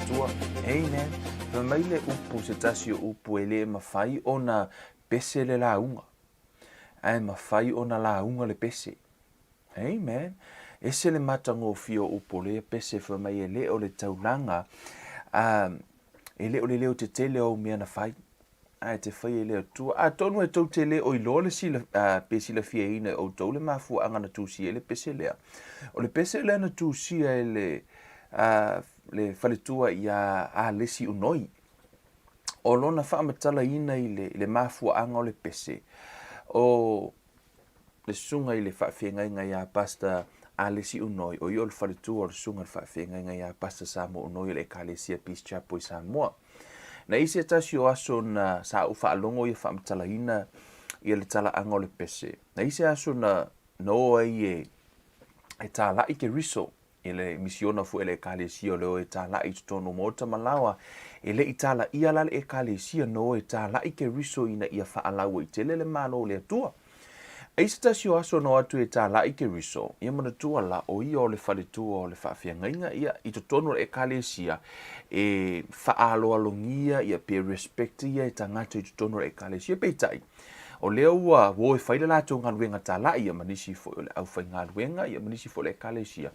Atua. Amen. Fai mai le upu, se tasi o upu e le mafai ona pese le lauga, ae mafai ona lauga le pese. Amen. Ese le matagofie o upu o lea pese fai mai e le o le taulaga, e le o le leo tetele o au mea na fai, ae te faia i le Atua. Atonu e tou te le o iloa le sila, pe silafiaina e outou le mafuaaga na tusia ai le pese lea. O le pese lea na tusia e le, le faletua ia Alesi Unoi. O lona faamatalaina i le, i le mafuaaga o le pese, o le susuga i le faafeagaiga ia Pastor Alesi Unoi, o ia o le faletua o le susuga i le faafeagaiga ia Pastor Samoa Unoi o le Ekalesia Peace Chapel i Samoa. Na i se tasi o aso na sa ou faalogo ia faamatalaina ia le talaaga o le pese. Na i se aso na na o ai e e tālaʻi Keriso i le misiona foi a le Ekalesia o le o e tālaʻi i totonu o maota ma laoa. E le i tālaʻia la le Ekalesia na o e tālaʻi Keriso ina ia faalauaitele le Malo o le Atua. I se tasi o aso na o atu e tālaʻi Keriso, ia manatua la o ia o le faletua o le faafeagaiga ia i totonu o le Ekalesia e faaaloalogia ia pe respect ia e tagata i totonu o le Ekalesia. Peitai, o lea ua o e fai le latou galuega tālaʻi ia ma nisi foi o le aufaigaluega ia ma nisi foi o le Ekalesia.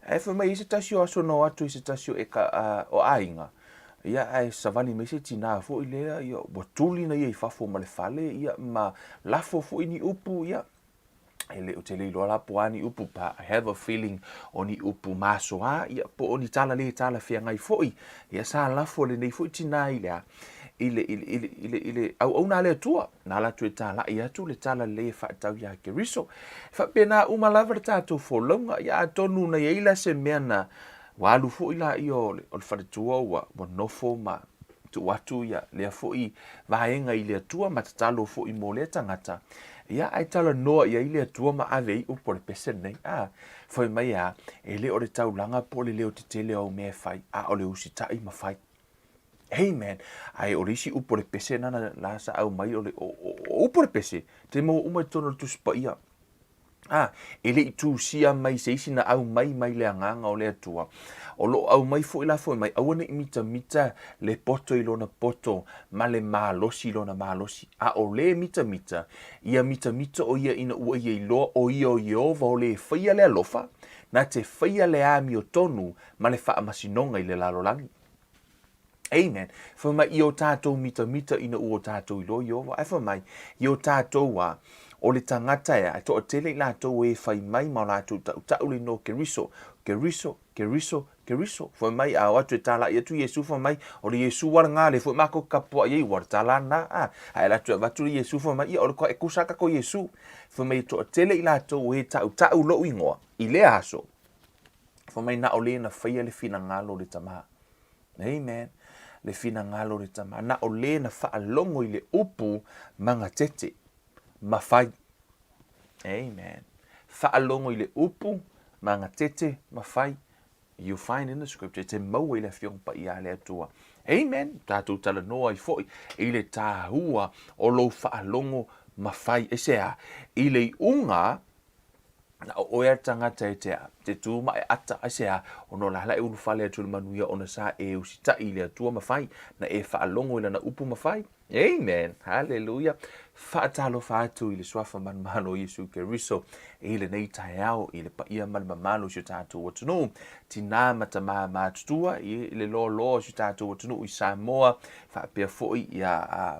Ae fai mai i se tasi o aso na o atu i se tasi o, eka, o aiga, ia ae savali mai se tinā foi lea, ia ua tuli na ia i fafo ma le fale, ia ma lafo foi ni upu, ia e le, ou te le iloa la po o a ni upu, but I have a feeling o ni upu masoa, ia po o ni tala le talafeagai foi, ia sa lafo e lenei foi tinā i le a, i le, i le, i le, i le, i le auauna a le Atua, na ala atu e tālaʻi atu le tala lelei e faatatau iā Keriso. E faapena uma lava le tatou folauga, ia atonu na i ai la se mea na Ua alu foi laia o le, o le faletua ua, ua nofo ma tuu atu ia lea foi vaega i le Atua ma tatalo foi mo lea tagata. Ia, ae talanoa i ai le Atua ma ave ai upu o le pese lenei. A, fai mai a, e le o le taulaga po o le leo tetele o au mea e fai, a o le usitai ma fai. Amen. Ae o le isi upu o le pese nana la sa au mai o le o, o, o upu o le pese, te maua uma i totonu o le Tusi Paia. Ā, e le i tusia mai se isi na aumai mai le Agaga o le Atua. O lo o aumai foi la foi mai, aua ne i mitamita le poto i lona poto ma le malosi i lona malosi, a o le mitamita, ia mitamita o ia ina ua ia iloa o ia o Ieova o le faia le alofa, na te faia le amiotonu ma le faamasinoga i le lalolagi. Amen. Fai mai i o tātou mitamita ina ua o tātou iloa Ieova. Ae fai mai, i o tātou a, o le tagata ea, e toatele i latou e fai mai ma o latou tautau le inoa Keriso, Keriso, Keriso, Keriso. Fai mai, a o atu e tālaʻi atu Iesu, fai mai, o le Iesu a lena, lea foi makou kapuaʻi ai, ua tala na, a. Ae ala atu e avatu le Iesu, fai mai, ia, o le e kusa kako Iesu. Fai mai, e toatele i latou e tautau lou ingoa, i lea aso. Fai mai, na o le na faia le finagalo o le Tama. Amen. Le finagalo o le Tama. Na o le na faalogo i le upu magatete, ma fai. Amen. Faalogo i le upu magatete, ma fai. You find in the scripture, te maua i le Afioga Paia a le Atua. Amen. Tātou talanoa ai foi i le tāua o lou faalogo ma fai. Aisea? I le iuga Na o oe a le tagata e te, te tū ma e ata, aisea, ona o la la e ulufale atu i le manuia ona sa e usitaʻi i le Atua ma fai, na e faalogo i Lana upu ma fai. Amen! Haleluia! Faatalofa atu i le Suafa manumalo o Iesu Keriso i lenei taeao i le paia ma le mamalu o si o tatou atunuu, tinā ma tamā matutua i le loaloa o si o tatou atunuu i Samoa, faapea foi ia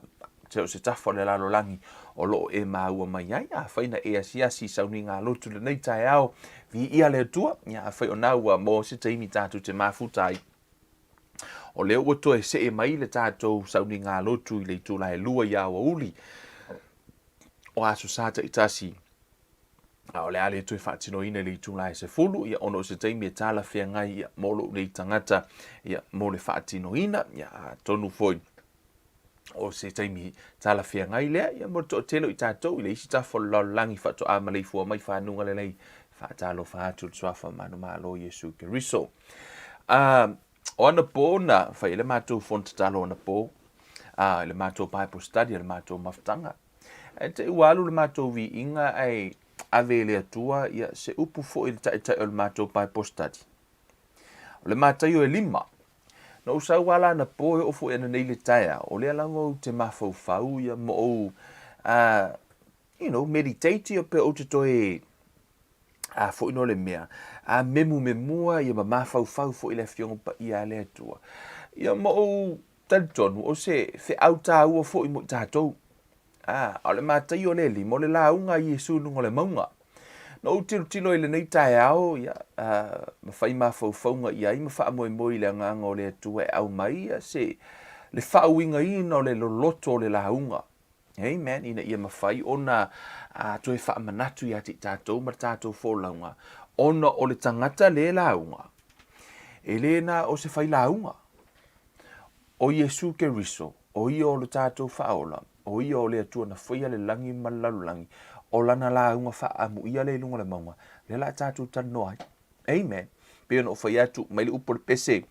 Se o se tafa o le lalolagi o lo o e māua mai ai. Afai na e asiasi i sauniga lotu i lenei taeao, viia le Atua. Ia, afai o na ua maua se taimi tatou te mafuta ai, o lea ua toe see mai le tatou sauniga lotu i le itula e 2 i aoauli o Aso Sa taitasi, a o le a le toe faatinoina i le itula e 10, ia, ona o se taimi e talafeagai, ia, mo lou nei tagata, ia, mo le faatinoina, ia, atonu foi o se taimi talafeagai lea, ia mo le toatele o i tatou i le isi tafa o le lalolagi faatoa maleifua mai fanuga lelei, faatalofa atu le Suafa manumalo Iesu Keriso. O anapo na fai ai le matou fono tatalo anapo, i le matou Bible study, le matou mafutaga. Ae te i ua alu le matou viiga ae ave e le Atua ia se upu foi i le taitai o le matou Bible study. O le Mataio e 5. Na ou sau lava la anapo e oo foi ananei i le taeao, o lea lava ou te mafaufau ia ma ou you know, meditate ia pe ou te toe a foi no le mea, a memumemua ia ma mafaufau foi i le Afioga Paia a le Atua. Ia ma ou talitonu, o se feau taua foi mo i tatou. A, a o le Mataio lea lima, o le lauga a Iesu i luga o le mauga. Na ou tilotilo i lenei taeao, ia, a, ma fai mafaufauga i ai ma faamoemoe i le agaga o le Atua e aumai ia se, le faauigaina o le loloto o le lauga. Amen. Ina ia mafai ona a, toe faamanatu ia te i tatou ma le tatou folauga, ona o le tagata le lauga, e le na o se failauga. O Iesu Keriso, o ia o le tatou Faaola, o ia o le Atua na faia le lagi ma le lalolagi, o lana lauga faaamuia lea i luga o le mauga, lea la a tatou talanoa ai. Amen. Pei ona ou fai atu, mai le upu o le pese,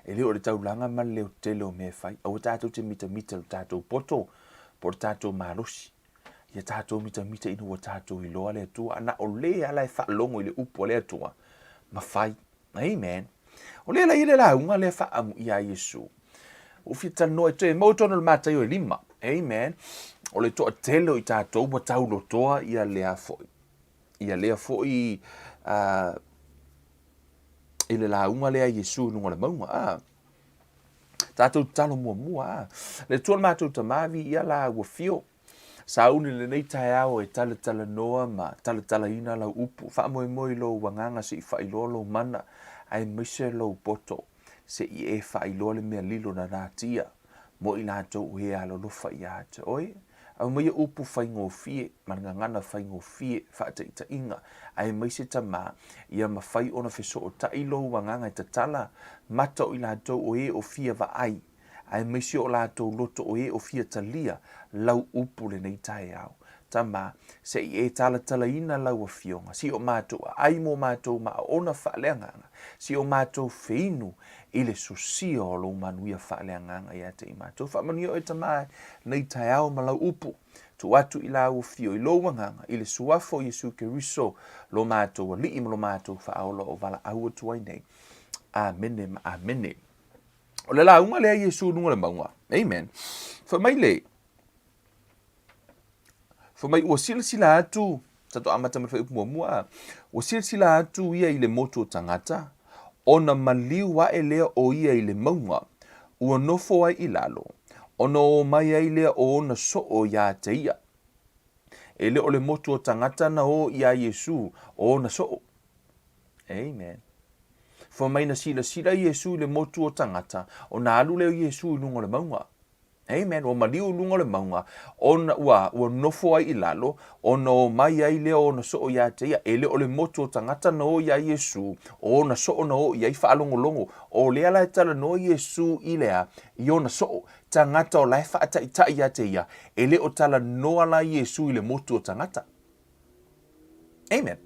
e le o le taulaga ma le leotele o mea e fai. Aua tatou te mitamita i lo tatou poto po o le tatou malosi. Ia tatou mitamita ina ua tatou iloa le Atua, a na o le ala e faalogo i le upu a le Atua ma fai. Amen. O lea la i le lauga lea faaamuia a Iesu. Ua ou fia talanoa i toe maua tonu o le Mataio e lima. Amen. O le toatele o i tatou ua taulotoa ia lea foi. Ia lea foi uh, i le lauga lea a Iesu i luga o le mauga. Ah. Tatou tatalo muamua. Ah. Le Atua le matou Tama, viia la ua fio. Sauni lenei taeao e talatalanoa ma talatalaina lau upu. Faamoemoe i lou agaga se i faailoa lou mana, aemaise lou poto, se i e faailoa le mea lilo na natia mo i latou o e alolofa ia te oe. Aumaia upu faigofie ma le gagana faigofie, faataitaiga, aemaise Tama, ia mafai ona fesootai lou agaga e tatala mata o i latou o e o fia vaai aemaise o latou loto o e o fia talia lau upu lenei taeao. Tama, se i e talatalaina lau Afioga, se i o matou aai mo matou maaona faaleagaga, se i o matou feinu i le sosia o lou manuia faaleagaga ia te i matou. Faamanuia oe Tama lenei taeao ma lau upu. Tuu atu i lau Afio i lou agaga, i le Suafa o Iesu Keriso, lo matou Alii ma lo matou Faaola o valaau atu ai nei. Amene ma amene. O le lauga lea Iesu i luga o le mauga. Amen. Fai mai le, fai mai ua silasila atu, tatou amata mai le fuaiupu muamua, ua silasila atu ia i le motu o tagata, ona maliu ae lea o ia i le mauga, ua nofo ai i lalo, ona o mai ai lea o ona soo iā te ia. E le o le motu o tagata na o iā Iesu o ona soo. Amen. Fai mai na silasila Iesu i le motu o tagata, ona alu lea o Iesu i luga o le mauga. Amen. Ua maliu i luga o le mauga, ona ua, ua nofo ai i lalo, ona o mai ai lea o ona soo ia te ia. E le o le motu o tagata na o iā Iesu, o ona soo na o i ai faalogologo. O lea la e talanoa Iesu i le a? I ona soo. Tagata o la e faataitai ia te ia. E le o talanoa la Iesu i le motu o tagata. Amen.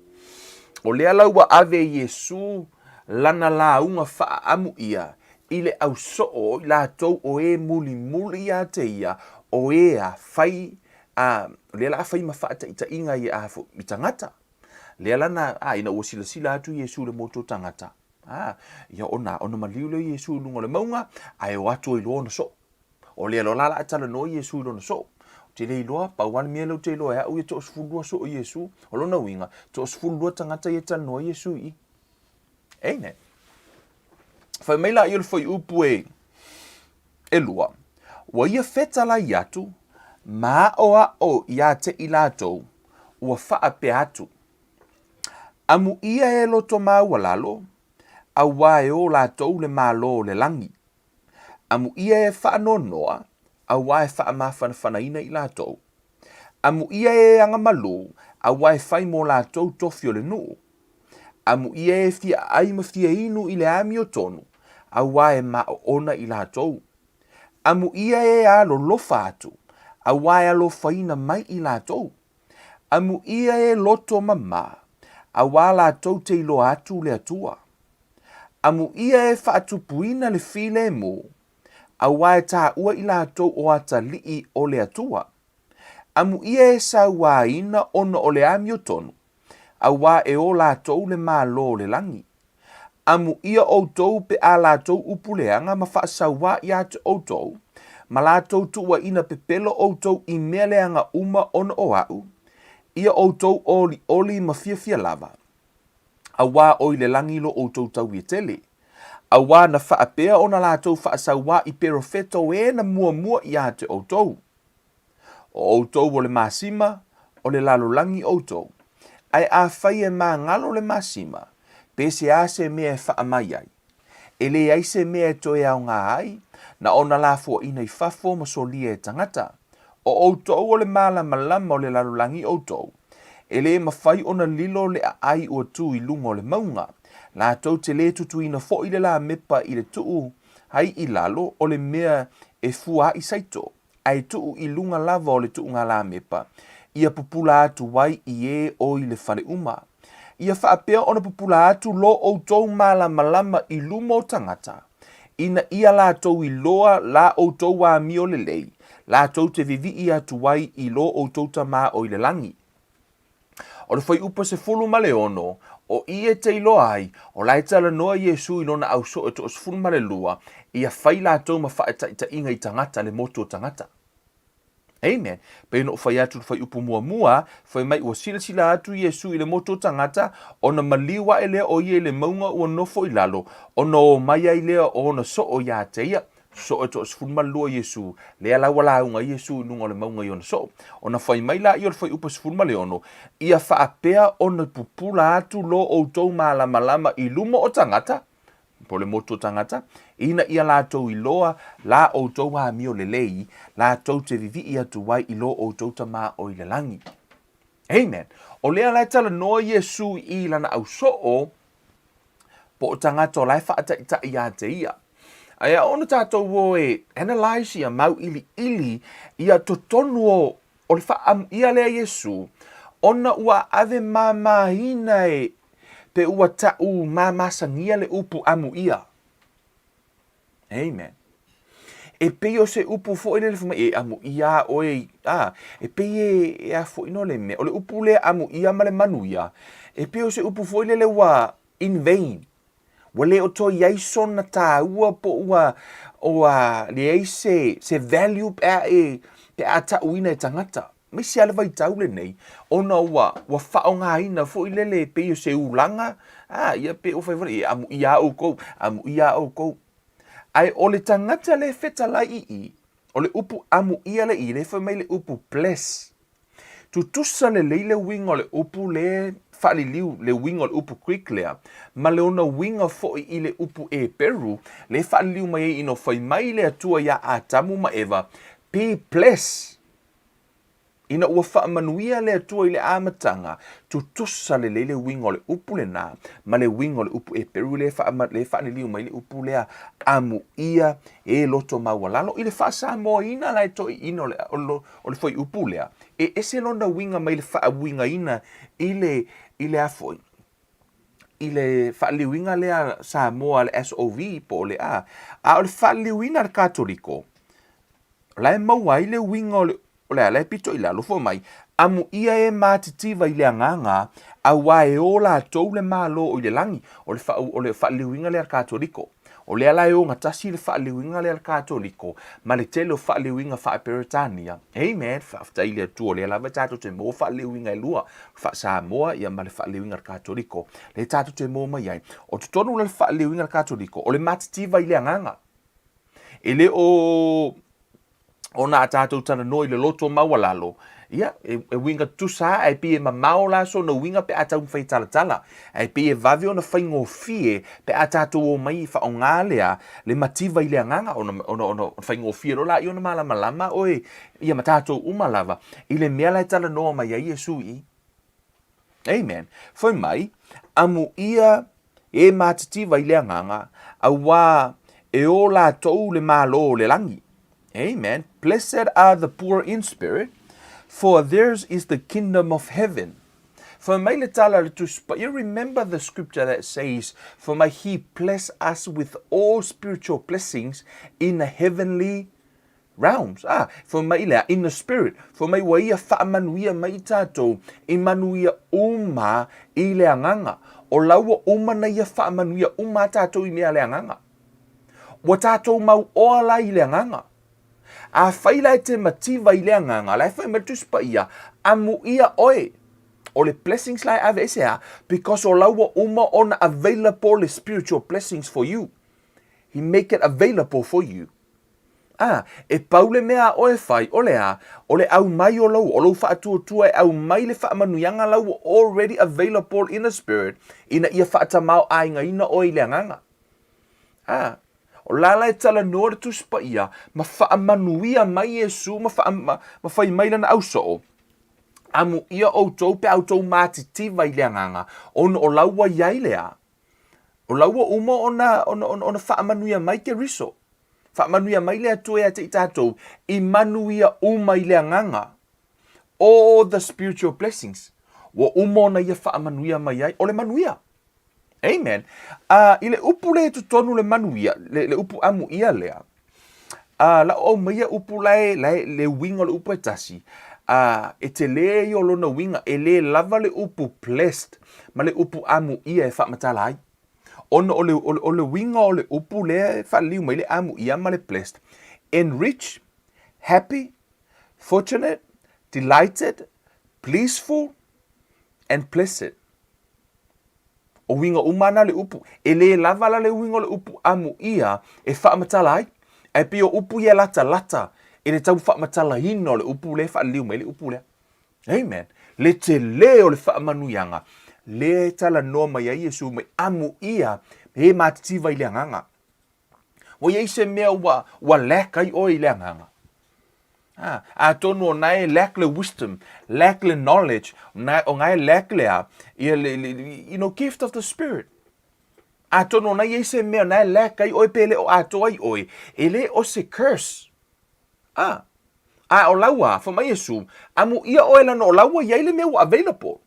O lea la ua ave Iesu lana lauga faaamu ʻia i le au soo o i latou o e mulimuli iā te ia, o e a fai, a, o lea la a fai ma faataitaiga i a fo, i tagata. Lea la na, a, ina ua silasila atu Iesu i le motu o tagata, a, ia ona, ona maliu lea o Iesu i luga o le mauga, ae o atu ai loa ona soo. O lea loa la la a talanoa Iesu i lona soo. Ou te le iloa, pau lava le mea lea ou te iloa e au ia toasefululua soo o Iesu. O lona uiga, toasefululua tagata ia e talanoa Iesu i i. Amen. Fai mai la ia o le fuaiupu e, e lua, ua ia fetalai atu, ma aʻoaʻo iā te i latou, ua faapea atu, Amuia e loto maualalo, auā e o latou le Malo o le lagi. Amuia e faanoanoa, auā e faamafanafanaina i latou. Amuia e agamalū, auā e fai mo latou tofi o le nuu. Amuia e fia aai ma fia inu i le amiotonu, auā e maoona i latou. Amuia e alolofa atu, auā e alofaina mai i latou. Amuia e loto mamā, auā latou te iloa atu le Atua. Amuia e faatupuina le filemu, auā e tāua i latou o atalii o le Atua. Amuia e sauāina ona o le amiotonu, auā e o latou le Malo o le lagi. Amuia ʻoutou pe a latou upu leaga ma faasauā iā te ʻoutou, ma latou tuuaʻina pepelo ʻoutou i mea leaga uma ona o aʻu, ia ʻoutou ʻoliʻoli ma fiafia lava, auā ʻo i le lani lo ʻoutou taui e tele. Auā na faapea ona latou faasauā i perofeto e na muamua iā te ʻoutou. ʻO ʻoutou o le masima, o le lalolagi ʻoutou. Ae afai e māgalo le masima, pe se a se mea e faamai ai? E leai se mea e toe aoga ai, na ona lafoaina i fafo ma solia e tagata. ʻO ʻoutou o le mālamalama o le lalolagi ʻoutou. E lē mafai ona lilo le ʻaʻai ua tū i luga o le mauga. Latou te lē tutuina foʻi le lāmepa i le tuu ai i lalo o le mea e fua aʻi saito. Ae tuu i luga lava o le tuuga lamepa, ia pupula atu ai i e o i le fale uma. Ia faapea ona pupula atu lo outou malamalama i luma o tagata, ina ia latou iloa la outou amio lelei, latou te vivii atu ai i lo outou Tama o i le lagi. O le fuaiupu 16, o i e te iloa ai, o la e talanoa Iesū i lona ausoo e toa-12, ia fai latou ma faataitaiga i tagata, le motu o tagata. Amen. Pei ona ou fai atu i le fuaiupu muamua, fai mai ua silasila atu Iesū i le motu o tagata, ona maliu aʻe lea o ia i le mauga ua nofo i lalo, ona o mai ai lea o ona soo iā te ia. Soo e toa-12 Iesū, lea la ua lauga ai Iesū i luga o le mauga i ona soo. Ona fai mai laia o le fuaiupu 16, Ia faapea ona pupula atu lo outou malamalama i luma o tagata, po o le motu o tagata, ina ia latou iloa la outou amio lelei, latou te vivii atu ai i lo outou Tama o i le lagi. Amen. O lea la e talanoa Iesū i lana ausoo, po o tagata o la e faataitai iā te ia. Ae a ona tatou o e analyse ia mauiliili ia totonu o o le faaamuia lea Iesu, ona ua ave māmāina e pe ua taʻu māmāsagia le upu amuia. Amen. E pei o se upu foi lele fai mai e amuia a oe i, a, e pei e, e a foi no le mea. O le upu lea amuia ma le manuia, e pei o se upu foi lele ua in vain. Ua le o toe i ai sona tāua po ua, ua leai se, se value pe a e, pe a taʻuina e tagata. Aemaise lava le vaitau lenei, ona ua, ua faaaogaina foi lele e pei o se ulaga, a, ia pei ua fai foi, e amuia lava outou, amuia lava outou. Ae o le tagata lea e fetalai i i, o le upu amuia lea i i, lea e fai mai le upu bless. Tutusa lelei le uiga o le upu lea e faaliliu, le uiga o le upu Greek lea, ma le ona uiga foi i le upu Eperu, lea e faaliliu mai ai ina fai mai le Atua iā Atamu ma Eva, be blessed. Ina ua faamanuia le Atua i le amataga, tutusa lelei le uiga o le upu lenā ma le uiga o le upu Eperu lea e faaliliu mai le upu lea amuia e loto maualalo. I le faa-Samoaina la e toeaiina o le fuaiupu lea, e ese lona uiga mai le faauigaina i le, i le a foi, i le faaliliuina lea Samoa a le SOV po o le a, a o le faaliliuina a le Katoliko, O la e maua ai le uiga o le, o le a la e pito i lalo fai mai, Amuia e matitiva i le agaga, auā e o latou le Malo o i le lagi. O le faa, o le faaliliuina lea a le Katoliko. O lea la e ogatasi le faaliliuina lea a le Katoliko ma le tele o faaliliuina faa-Peretania. Amen. Faafetai i le Atua o lea lava e tatou te maua faaliliuina e lua, faa-Samoa ia ma le faaliliuina a le Katoliko. Lea e tatou te maua mai ai. O totonu la o le faaliliuina a le Katoliko, o le matitiva i le agaga. E le o ona a tatou talanoa i le loto maualalo, ia, e, e uiga tutusa lava, ae pei e mamao la sona uiga pe a taumafai e talatala. Ae pei e vave ona faigofie pe a tatou omai e faaaoga lea le mativa i le agaga, ona, ona, ona faigofie loa laia ona malamalama oe, ia ma tatou uma lava, i le mea la e talanoa mai ai Iesu i i. Amen. Fai mai, amuia e matitiva i le agaga, auā e o latou le Malo o le lagi. Amen. Blessed are the poor in spirit, for theirs is the kingdom of heaven. Fai mai le tala a le Tusi Paia, remember the scripture that says, fai mai, He bless us with all spiritual blessings in the heavenly Realms, ā, fai mai lea, in the spirit, fai mai ua ia faamanuia mai i tatou i manuia uma i le agaga. O la ua uma na ia faamanuia uma a tatou i mea a le agaga. Ua tatou mau oa la i le agaga. Afai la e te mativa i le agaga, la e fai mai le Tusi Paia, amuia oe. O le blessings la e ave ese a, because o la ua uma ona available le spiritual blessings for you. He make it available for you. A, e pau le mea a oe e fai, o le a? O le aumai o lou, o lou faatuatua e aumai le faamanuiaga la ua already available in the spirit, ina ia faatamaoaigaina oe i le agaga. A, o la la e talanoa le Tusi Paia, ma faamanuia mai Iesu ma, faa, ma, ma fai mai lana ausoo, Amuia outou pe a outou matitiva i le agaga, ona o la ua i ai le a? O la ua uma ona, ona, ona, ona faamanuia mai Keriso. Faamanuia mai le Atua ia te i tatou, i manuia uma i le agaga. All the spiritual blessings. Ua uma ona ia faamanuia mai ai. O le manuia. Amen. I le upu lea i totonu le manuia, le, le upu amuia lea, la o aumaia upu la e, la e, le uiga o le upu e tasi, e tele ia o lona uiga, e le lava le upu blessed ma le upu amuia e faamatala ai. Ona o le, o le, o le uiga o le upu lea e faaliliu mai le amuia ma le blessed, enrich, happy, fortunate, delighted, blissful, and blessed. O uiga uma ana le upu. E le lava la le uiga o le upu amuia e faamatala ai. Ae pei o upu ia latalata i le tau faamatalaina o le upu lea e faaliliu mai le upu lea. Amen. Le tele o le faamanuiaga lea e talanoa mai ai Iesu mai amuia e matitiva i le agaga. Ua i ai se mea ua, ua lack ai oe i le agaga. Ah, atonu o na e lack le wisdom, lack le knowledge, na, o na e lack le a, ia le, le, you know, gift of the spirit. Atonu o na i ai se mea na e lack ai oe pe le o atoa ai oe, e le o se curse. Ah, a o laua, fai mai Iesu, amuia oe lana o laua i ai le mea ua available.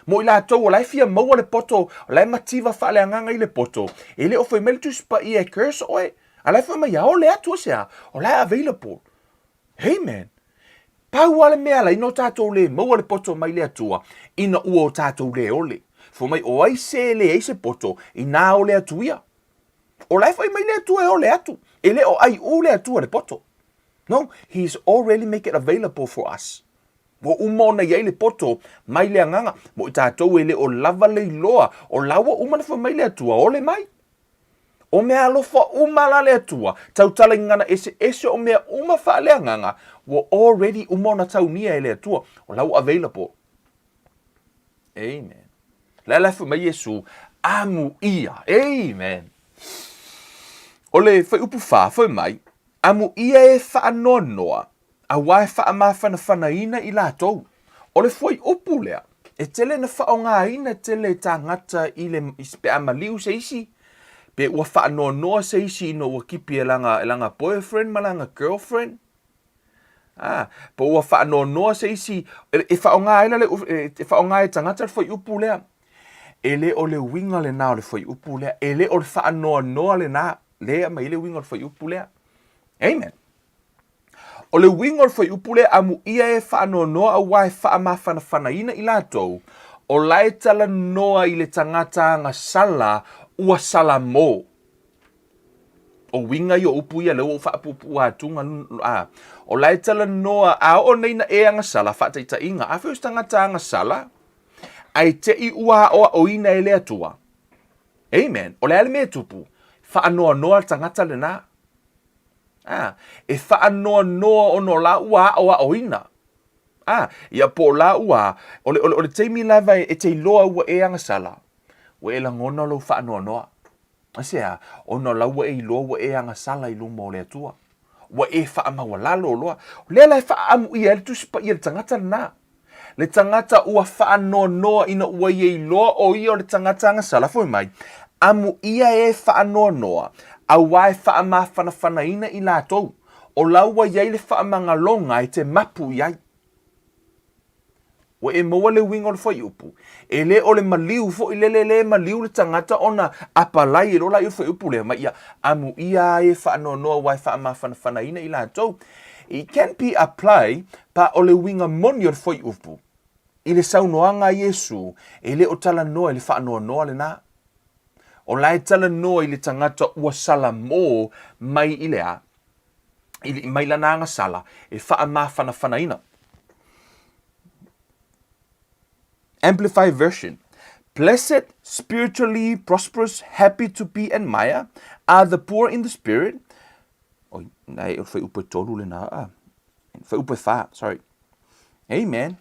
Mo i latou o la e fia maua le poto, o la e mativa faaleagaga i le poto, e le o fai mai le Tusi Paia e curse oe, a la e fai mai aole atu o se a, o la e available. Amen. Pau lava le mea ala ina o tatou le maua le poto mai le Atua, ina ua o tatou le ole. Fai mai o ai se e leai se poto, inā ole atu ia. O la e fai mai le Atua e ole atu, e le o aiʻū le Atua le poto. No, He is already make it available for us. Ua uma ona i ai le poto mai le agaga, mo i tatou e le o lava le iloa, o la ua uma ona fai mai le Atua, ole mai. O mea alofa uma la le Atua, tautala i gagana eseese o mea uma faaleagaga, ua already uma ona taunia e le Atua, o la ua available. Amen. La la fai mai Iesu, amuia. Amen. O le fuaiupu 4, fai mai, amuia e faanoanoa, Aua e faamafanafanaina i latou. O le fuaiupu lea, e tele na faaaogaina tele e tāngata i le, pe a maliu se isi, pe ua faanoanoa se isi ina ua kipi e lana, e lana boyfriend ma lana girlfriend. A, pe ua faanoanoa se isi, e faaaoga ai la le, e faaaoga e tagata le fuaiupu lea. E le o le uiga lena o le fuaiupu lea, e le o le faanoanoa lena, lea e aumai ai le uiga o le fuaiupu lea. Amen. O le uiga o le fuaiupu lea amuia e faanoanoa aua e faamafanafanaina i latou, o la e talanoa i le tagata agasala ua salamo. O uiga ia o upu ia lea ua ou faapuupuu atu a. O la e talanoa, a oo nei na e agasala, faataitaiga, afai o se tagata agasala, ae te i ua aoaoina e le Atua. Amen. O le a le mea e tupu? Faanoanoa le tagata lena. A, e faanoanoa ona o la ua aʻoaʻoina. A, ia po o la ua, o le, o le, o le taimi lava e, e te iloa ua e agasala, ua e lagona lou faanoanoa. Aisea? Ona o la ua e iloa ua e agasala i luma o le Atua. Ua e faamaualalo loa. O lea la e faaamuia ai le Tusi Paia i le tagata lena. Le tagata ua faanoanoa ina ua ia iloa o ia o le tagata agasala foi mai, amuia e faanoanoa, auā e faamafanafanaina i latou, o la ua i ai le faamagaloga e te mapu i ai. Ua e maua le uiga o le fuaiupu? E le o le maliu foi lele le maliu le tagata ona apalai e loa la i o le fuaiupu lea mai ia amuia ai e faanoanoa aua e faamafanafanaina i latou. It can be apply pa o le uiga moni o le fuaiupu. I le saunoaga a Iesu, e le o talanoa i le faanoanoa lena. O la e talanoa i le tagata ua salamo mai i le a? I, mai lana agasala e faamafanafanaina. Amplified Version, Blessed, spiritually prosperous, happy to be admired, are the poor in the spirit. Oi, nai, o le fuaiupu e tolu lena. Ah, fuaiupu e fā, sorry. Amen.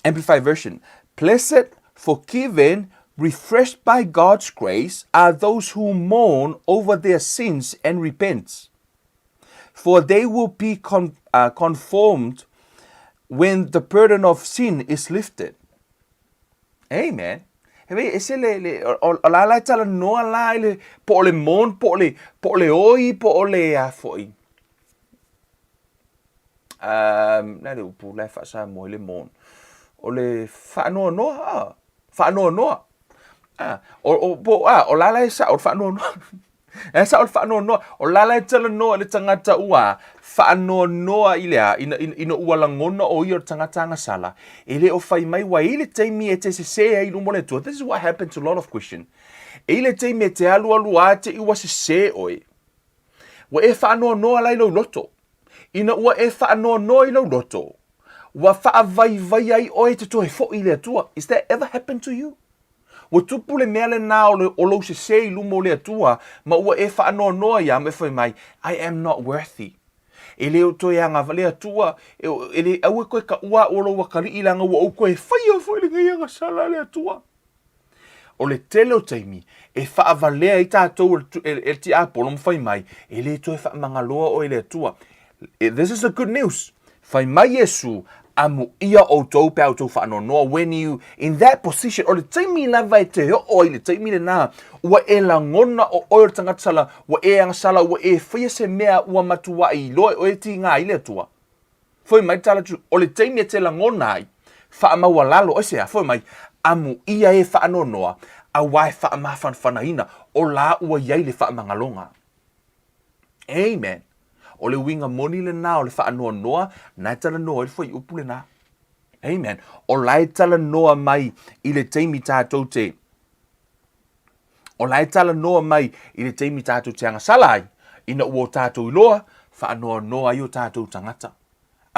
Amplified Version, Blessed, forgiven, refreshed by God's grace are those who mourn over their sins and repent. For they will be con, uh, conformed when the burden of sin is lifted. Amen. He wei, ese le, le, o, o, o la la e tala noa la i le, po o le mourn, po o le, po o le oi, po o le a foi. Um, na le upu la e faasamoa i le mourn. O le faanoanoa, ah, faanoanoa. Ah, o, o, po, ah, o la la e sa o le faanoanoa. E sa o le faanoanoa. O la la e talanoa i le tagata ua faanoanoa i le a, ina, ina, ina ua lagona o ia o le tagata agasala, e le o fai mai ua i le taimi e te sesē ai i luma o le Atua. This is what happened to a lot of Christian. E i le taimi e te alualu a te i ua sesē oe. Ua e faanoanoa la i lou loto. Ina ua e faanoanoa i lou loto, ua faavaivai ai oe te toe foʻi i le Atua. Is that ever happened to you? Ua tupu le mea lenā o, le, o lou sesē i luma o le Atua, ma ua e faanoanoa iā ma e fai mai, I am not worthy. E le o toe agava le Atua, e, e le aua e koe kaʻua aʻu o lou akalii leaga ua ou koe faia foi lenei agasala le Atua. O le tele o taimi e faavalea ai tatou e le, e le tiapolo ma fai mai, e le toe faamagaloa oe e le Atua. This is the good news. Fai mai Iesu, amuia outou pe a outou faanoanoa. When you in that position, o le taimi lava e te oo ai le taimi lena, ua e lagona o oe o le tagata sala, ua e agasala, ua e faia se mea ua matuai iloa e oe e tiga ai le Atua. Foi mai tala tu, o le taimi e te lagona ai, faamaualalo, aisea, foi mai, amuia e faanoanoa, auā e faamafanafanaina, o la ua i ai le faamagaloga. Amen. O le uiga moni lenā o le faanoanoa, na e talanoa ai le fuaiupu lenā. Amen. O la e talanoa mai i le taimi tātou te O la e talanoa mai i le taimi tātou te agasala ai, ina ua o tātou iloa, faanoanoa ai o tātou tagata.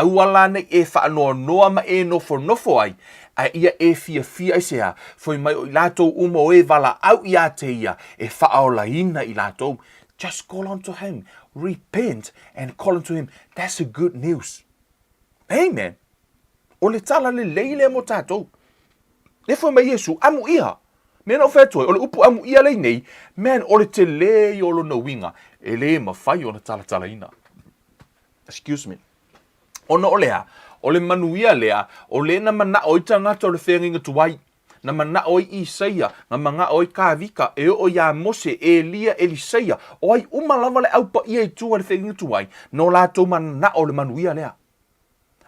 Aua la nei e faanoanoa ma e nofonofo ai, a ia e fiafia ai se a, foi mai o i latou uma o e valaau iā te ia e faaolaina i latou. Just call unto him, repent and call unto him. That's a good news. Amen. O le tala lelei lea mo tatou. E foi mai Iesu, amuia. Mea na ou fai atu ai, o le upu amuia lea i nei, man, o le tele ia o lona uiga, e le mafai ona talatalaina. Excuse me. Ona o le a? O le manuia lea, o lea na manao ai tagata o le feagaiga tuai, na manao ai Isaia, na manao ai Kavika, e oo iā Mose, Elia, Elisaia, o ai uma lava le au paia i tua i le feagaiga tuai, no latou manao le manuia lea.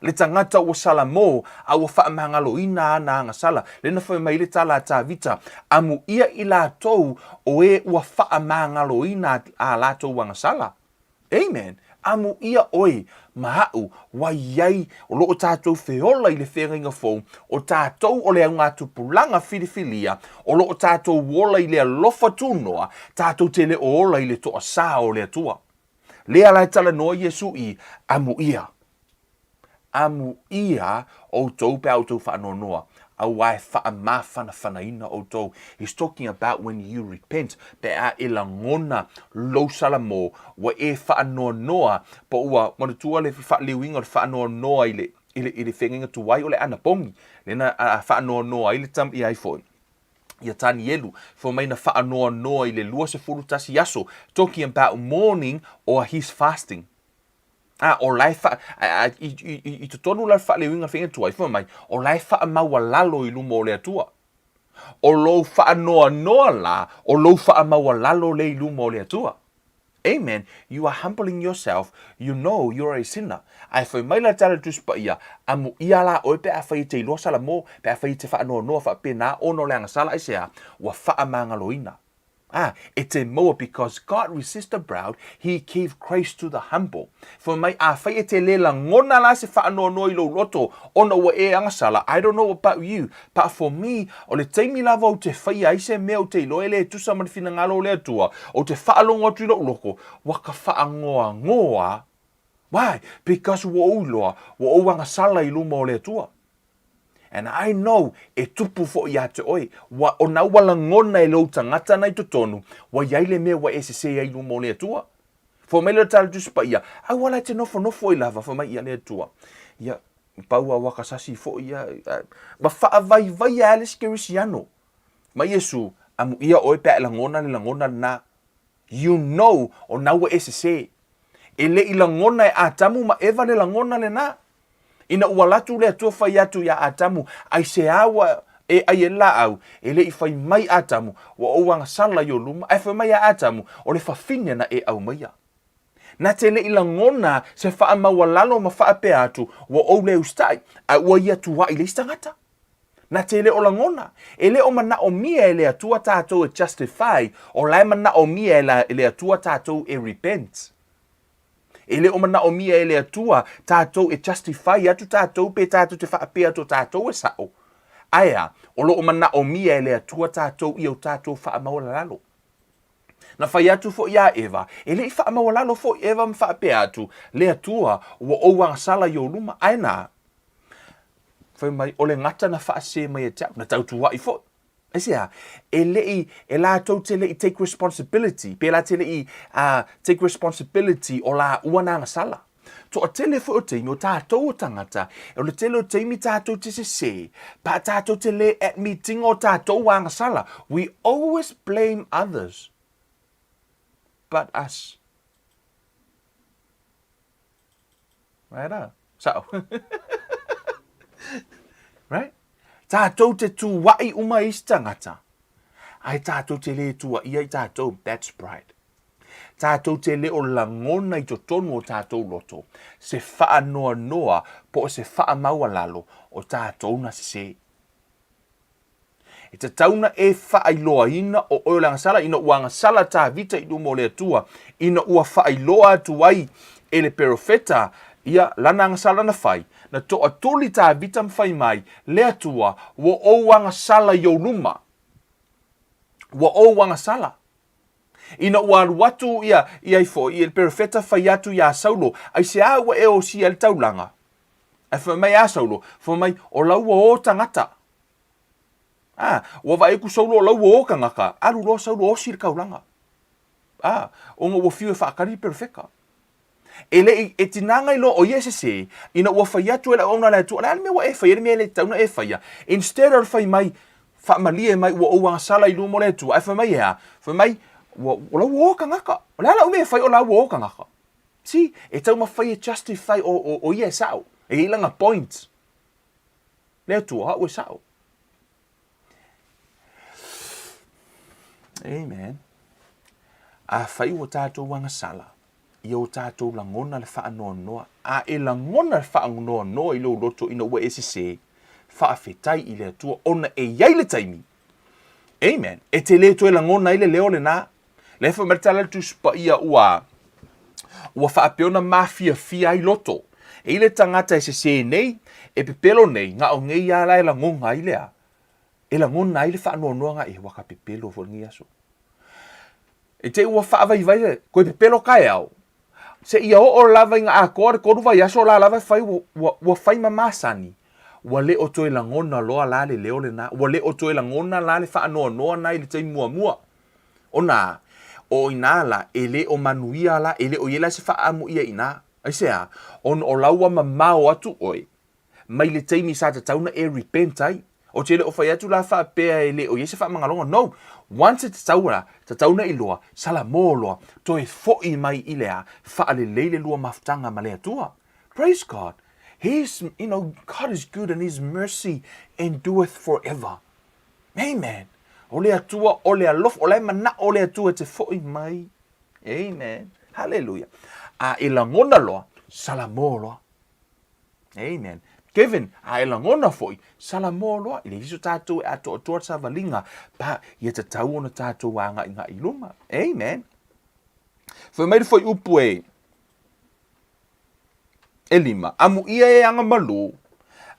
Le tagata ua salamo, a ua faamagaloina ana agasala. Lea na fai mai ai le tala a Tavita, Amuia i latou o e ua faamagaloina a latou agasala. Amen. Amuia oe ma aʻu, ua i ai o lo o tatou feola i le feagaiga fou, o tatou o le augatupulaga filifilia, o lo o tatou ola i le alofa tunoa, tatou te le o ola i le toasā o le Atua. Lea la e talanoa Iesu i, Amuia. Amuia outou pe a outou faanoanoa, auā e faamafanafanaina outou. He's talking about when you repent, pe a e lagona lou salamo, ua e faanoanoa, po ua manatua le faaleuina o le faanoanoa i le, i le, i le feagaiga tuai o le anapogi, lea na faanoanoa ai le tama, ia ai foi. Ia Tanielu, fai mai na faanoanoa i le 21 aso, talking about mourning or his fasting. A, o la e wha, a, a, i, i, i, i totonu la le faaleuina o le whainga tuai, fai mai, o la e whaamaualalo i luma o le Atua. O lou whaanoanoa la, o lou whaamaualalo le i luma o le Atua. Amen, you are humbling yourself, you know you are a sinner. Ae fai mai la le tala i le Tusi Paia, amuia la oe pe afai e te iloa salamo, pe afai e te faanoanoa faapena ona o le agasala aisea, ua faamagaloina. Ā, e te maua because God resists the proud, he give grace to the humble. Fai mai, afai e te le lagona la se faanoanoa i lou loto, ona ua e agasala, I don't know about you, but for me, o le taimi lava ou te faia ai se mea ou te iloa e le tusa ma le finagalo o le Atua, ou te faalogo atu i lou loko, ua ka faagoagoa. Why? Because ua ou iloa, ua ou agasala i luma o le Atua. And I know e tupu foi ia te oe, ua, ona ua lagona e lou tagata na i totonu, ua i ai le mea ua e sese ai i luma o le Atua. Fai mai le tala Tusi Paia, aua la e te nofonofo ai lava, fai mai ia le Atua. Ia, pau a waka sasi foi ia, ma faavaivaia ai le isi kerisiano. Mai Iesu, amuia oe pe a e lagona le lagona lena. You know, ona ua e sese. E le i lagona e Atamu ma Eva le lagona lena. Ina ua alu atu le Atua fai atu iā Atamu, Aisea ua e ʻai ai le lāʻau? E le i fai mai Atamu, Ua ou agasala i ou luma, ae fai mai iā Atamu, O le fafine na e ʻaumaia. Na te le i lagona se faamaualalo ma faapea atu, Ua ou le usitai, a ua ia tuaʻi le isi tagata. Na te le o lagona. E le o manaʻomia e le Atua tātou e justify, o la e manaʻomia e le Atua tātou e repent. E le o manaʻomia e le Atua tātou e justify atu tātou pe tātou te faapea atu o tātou e saʻo. Ae a, o lo o manaʻomia e le Atua tātou i o tātou faamaualalalo. Na fai atu foi iā Eva, e le i faamaualalo foi Eva ma faapea atu, Le Atua, ua ou agasala i ou luma, ae na fai mai, o le gata na faasē mai e te au, na tautuaʻi foi. Aisea? E le i, e latou te le i take responsibility, pēlā te le i uh, take responsibility o lāua nā agasala. Toatele foi o taimi o tātou o tangata, o le tele o taimi tātou te sesē, pa tātou te le admitinga o tātou agasala. We always blame others but us. Right ah? Sao. right? Tātou te tūaʻi uma i isi tangata. Ai tātou te le tuaʻia i tātou. That's pride. Tātou te leo lagona i totonu o tātou loto. Se whaanoanoa po o se whaamaualalo o tātou na sesē. E tatau na e faailoaina o oe o le agasala, ina ua agasala Tāvita i luma o le Atua, ina ua faailoa atu ai e le perofeta ia lana agasala na fai, na toatuli Tāvita ma fai mai, Le Atua, ua ou agasala i ou luma. Ua ou agasala. Ina ua alu atu ia, ia ifo, i le perofeta fai atu iā Saulo, aisea ua e osia ai le taulaga? Ae fai mai a Saulo, fai mai, o laua o tagata. A, ua vaai aku Saulo o laua o kangaka, alu loa Saulo osi le kaulaga. A, ona ua fiu e faakali le perofeka. E le i, e tinaga i loa o ia e sesē, ina ua fai atu e le auauna a le Atua, o le a le mea ua e faia, le mea e le tatau ona e faia? Instead o le fai mai, faamalie mai ua ou agasala i luma o le Atua, ae fai mai e a? Fai mai, ua, o laua o kangaka. O le a lau mea e fai o laua o kangaka? See, e taumafai e justify o, o, o ia e sao. E i ai lana point. Le Atua, aʻu e sao. Amen. Afai ua tātou agasala, ia o tātou lagona le faanoanoa, a e lagona le faanoanoa i lou loto ina ua e sesē, faafetai i le Atua ona e i ai le taimi. Amen. E te le toe lagona ai le leo lenā. Le fai mai le tala le Tusi Paia ua ua faapea ona mafiafia ai loto. E i le tagata e sesē nei, e pepelo nei, na o nei lava la e lagona ai le a? E lagona ai le faanoanoaga e ua ka pepelo foi lenei aso. E te i ua faavaivai le, koe pepelo kaeao. Seia oo lava ina atoa le tolu vaiaso o la lava e fai ua, ua, ua fai ma masani. Ua le o toe lagona loa la le leo lena. Ua le o toe lagona la le faanoanoa na i le taimi muamua. Ona, o inā la, e le o manuia la, e le o i ai la se faaamuia inā. Aisea? Ona o la ua mamao atu oe mai le taimi sa tatau na e repent ai. Ou te le o fai atu la faapea e le o i ai se faamagaloga. No! Once e tatau la, tatau na iloa, salamo loa, toe foʻi mai i le a, faalelei le lua mafutaga ma le Atua. Praise God! He's, you know, God is good and His mercy endureth forever. Amen. O le Atua, o le alofa, o la e manaʻo le Atua e te foʻi mai. Amen. Hallelujah. A e lagona loa, salamo loa. Amen. Kevin, a e lagona foi, Salamoa loa, e leai se tatou e atoatoa le savaliga, but ia tatau ona tatou agaigai i luma. Amen. Fai mai le fuaiupu e, e lima, amuia e agamalu,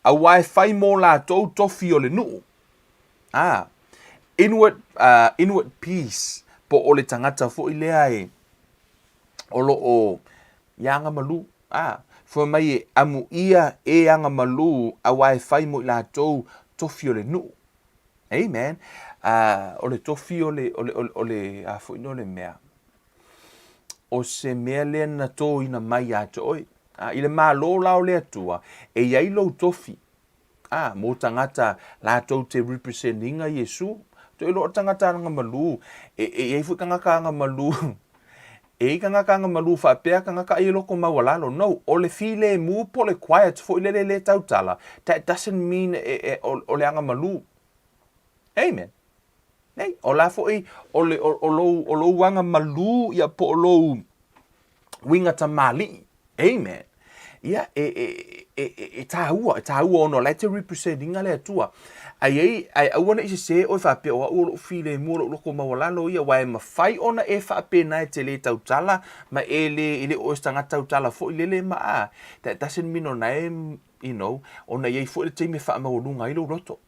aua e fai mō latou tofi o le nuu. Ah, inward, uh, inward peace, po o le tagata foi lea e, o lo o i agamalu, ā, fai mai e amuia e agamalu aua e fai mo i latou tofi o le nuu. Amen. Ā, o le tofi o le, o le, o le, o le, a foi no le mea, o se mea lea na tōina mai ia te oe. Ā, i le Malo la o le Atua, e i ai lou tofi, Ā, mō tagata latou te represent inga Iesu, toe loa tagata anga malu, e, e iai foi tagata anga malu, e iai tagata anga malu faapea tagata ai e loko maualalo. No, o le filemu po o le quiet foi lele le tautala, that doesn't mean e, e, o, o le anga malu. Amen. Nei, o la foi o le o, o lou o lou anga malu ia po o lou uiga tamalii. Amen. Ia, e, e, e, e, e tāua, e tāua ona o la e te represent inga le Atua. Ai ei, ai aua ne i sesē oe faapea o au o lou filemu o lou loko maualalo ia, aua e mafai ona e faapena e te lē tautala, ma e lē, e le o oe se tagata tautala foi lele ma a, that doesn't mean ona e, you know, ona i ai foi le taimi e faamaualuga ai lou loto.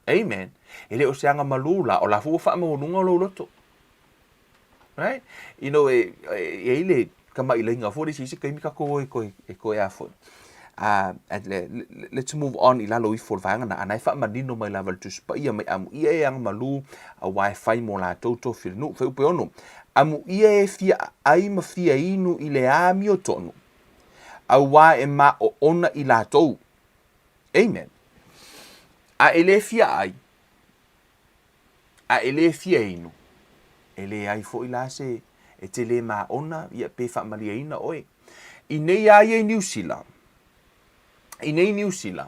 Amen. E le o se aga malū la, o la foi ua faamaualuga lou loto. Right? You know, e, e, e ai le kamaʻilaiga foi le isi isi kaimi kakou e koe, e koe a foi. Uh, and le, let's move on i lalo ifo o le vaega na, ana e faamanino mai lava le Tusi Paia mai amuia e aga malū, auā e fai mo latou tofi o le nuu. Fuaiupu e ono, amuia e fia ai ma fia inu i le amiotonu, auā e maoona i latou. Amen. A e le fia ai, a e le fia inu, e leai foi la se e te le maona ia pe faamalieina oe. I nei a ia i Niu Sila, i nei Niu Sila,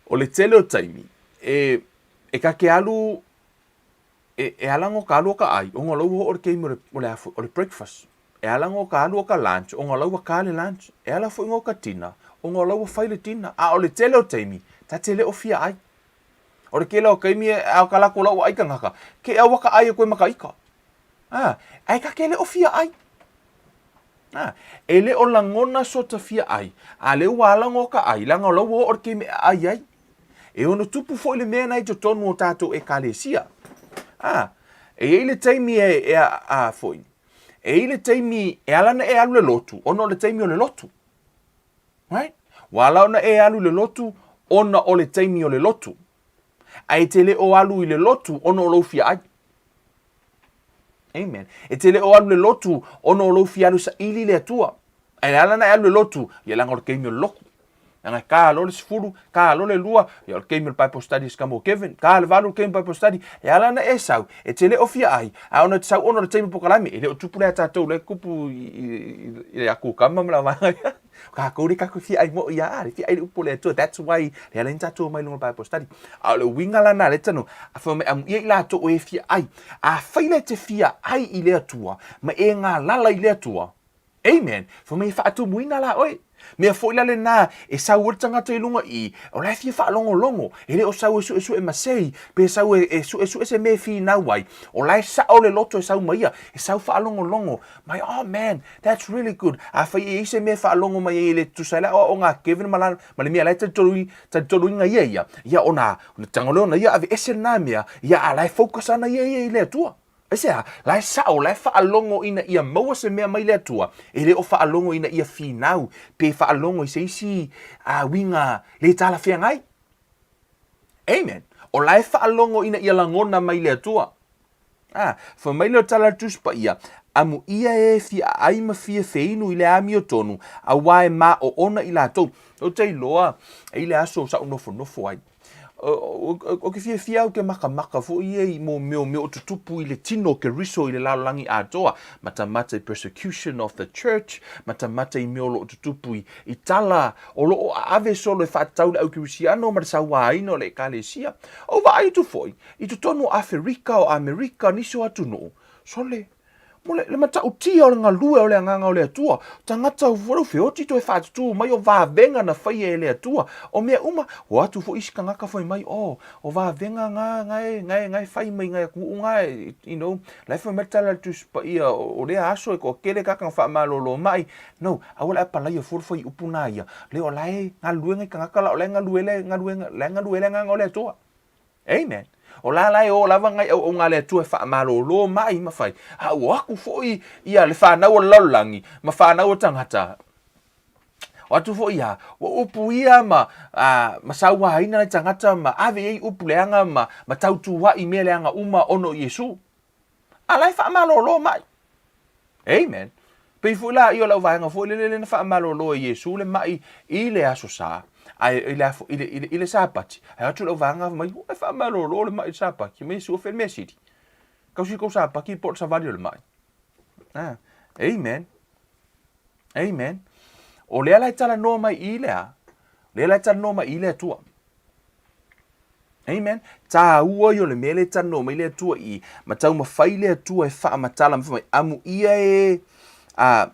o le tele o taimi, e, e ka ke alu, e, e ala ngo ka alu o ka ai, o ngo lau ho o le keimi o le, o le, o le breakfast. E ala ngo ka alu o ka lunch, o nga laua ka le lunch. E ala foi ngo ka dinner, o nga laua fai le dinner. A o le tele o taimi, ta te le o fia ai. O le kela o kaimi e ao ka lako lau ai kangaka, ke aua ka ai e koe maka ika. A, ai ka ke le o fia ai. A, e le o langona so ta fia ai, a le ua ala ngo ka ai, langa o laua o le keimi e ai ai. E ono tupu foi le mea na i totonu o tatou ekalesia. A, e iai le taimi e, e a, a foi, E i le taimi e ala ona e alu le lotu, ona o le taimi o le lotu. Right? Ua ala ona e alu le lotu, ona o le taimi o le lotu. A e te le o alu i le lotu, ona o lou fia ai. Amen. E te le o alu le lotu, ona o lou fia alu saili le Atua. A e ala ona e alu le lotu, ia leaga o le taimi o le lotu. Leaga e ka loa le sefulu, ka loa le lua, ia o le taimi o le Bible study a mo Kevin, ka le valu le taimi Bible study, e ala ona e sau, e te le o fia ai, a ona te sau ona o le taimi pokalame, e le o tupu lea tatou le kupu i, i, i, i le aku kama ma la vaega ia. Kākou le kākou fia ai mo ia, le fia ai le upu le Atua, that's why le ala ni tatou mai lunga Bible study. A o le uiga la na le tano, a wha mai amu ia i latou e fia ai. A whai le te fia ai i le Atua, ma e ngā lala i le Atua, Amen. Fai mai e faatumuina la oe. Mea foi la lena e sau ai le tagata i luga i, o la e fia faalogologo, e le o sau e suesue masei, pe sau e, e suesue se mea e finau ai, o la e sao le loto e sau mai ia, e sau faalogologo mai, oh man, that's really good. Afai e i ai se mea e faalogo mai ai e le tutusa ai le aoaoga a Kevin ma, la, ma le mea la e talitonuina ia ia, ia ona, ona tago lea ona ia aveese lena mea, ia a la e focus ana ia ia i le Atua. Aisea? La e sao, la e faalogo ina ia maua se mea mai le Atua, e le o faalogo ina ia finau, pe faalogo i se isi uiga le talafeagai. Amen. O la e faalogo ina ia lagona mai le Atua. A, fai mai lea o le tala a le Tusi Paia, Amuia e fia aai ma fia feinu i le amiotonu, auā e maoona i latou. Ou te iloa, e i le aso sa ou nofonofo ai. O ke fiafia au ke makamaka foi ia i mo mea o mea o tutupu i le tino o Keriso i le lalolagi atoa, matamata i persecution of the church, matamata i mea o lo o tutupu i, i tala o lo o aave solo e faatatau le au Kerisiano ma le sauaina o le Ekalesia. Ou vaai atu foi, i totonu o Aferika, o Amerika, nisi o atunuu, sole. Mo le, le matautia o le galue o le Agaga o le Atua, tagata ua lou feoti toe faatutū mai o vavega na faia e le Atua, o mea uma, o atu foi isi tagata fai mai, oh, o vavega nga, nga e, nga e, nga e fai mai ngai atunuu nga e, you know, la e fai mai le tala a le Tusi Paia, o, o lea aso e toatele tagata na faamalolo mai. No, aua le apalaia fua le fuaiupu na ia, le o la e galue ngai tagata la, o la e galue le galuega, la e galue le Agaga o le Atua. Amen. O la la e o lava ngai auauna a le Atua e faamalolo mai ma fai, a ua atu foi ia le fanau o le lalolagi ma fanau o tagata. O atu foi ia, ua upu ia ma, a, ma sauaina nai tagata ma ave i ai upu leaga ma, ma tautua'i mea leaga uma ona o Iesu. A la e faamalolo mai. Amen. Pei foi la ia o lau vaega foi lele lea na faamalolo e Iesu le ma'i i le Aso Sa, ae i le, i le, i le, i le Sapati, ae o atu lau vaega mai, ua e faamalolo le ma'i i le Sapati. Mai Iesu, o fea le mea sili? Tausi kou Sapati po o le savali o le ma'i. Ah, amen. Amen. O lea la e talanoa mai i le a? Lea la e talanoa mai i le Atua. Amen. Tāua i o le mea le talanoa mai le Atua i, ma taumafai le Atua e faamatala ma fai mai, amuia e, a,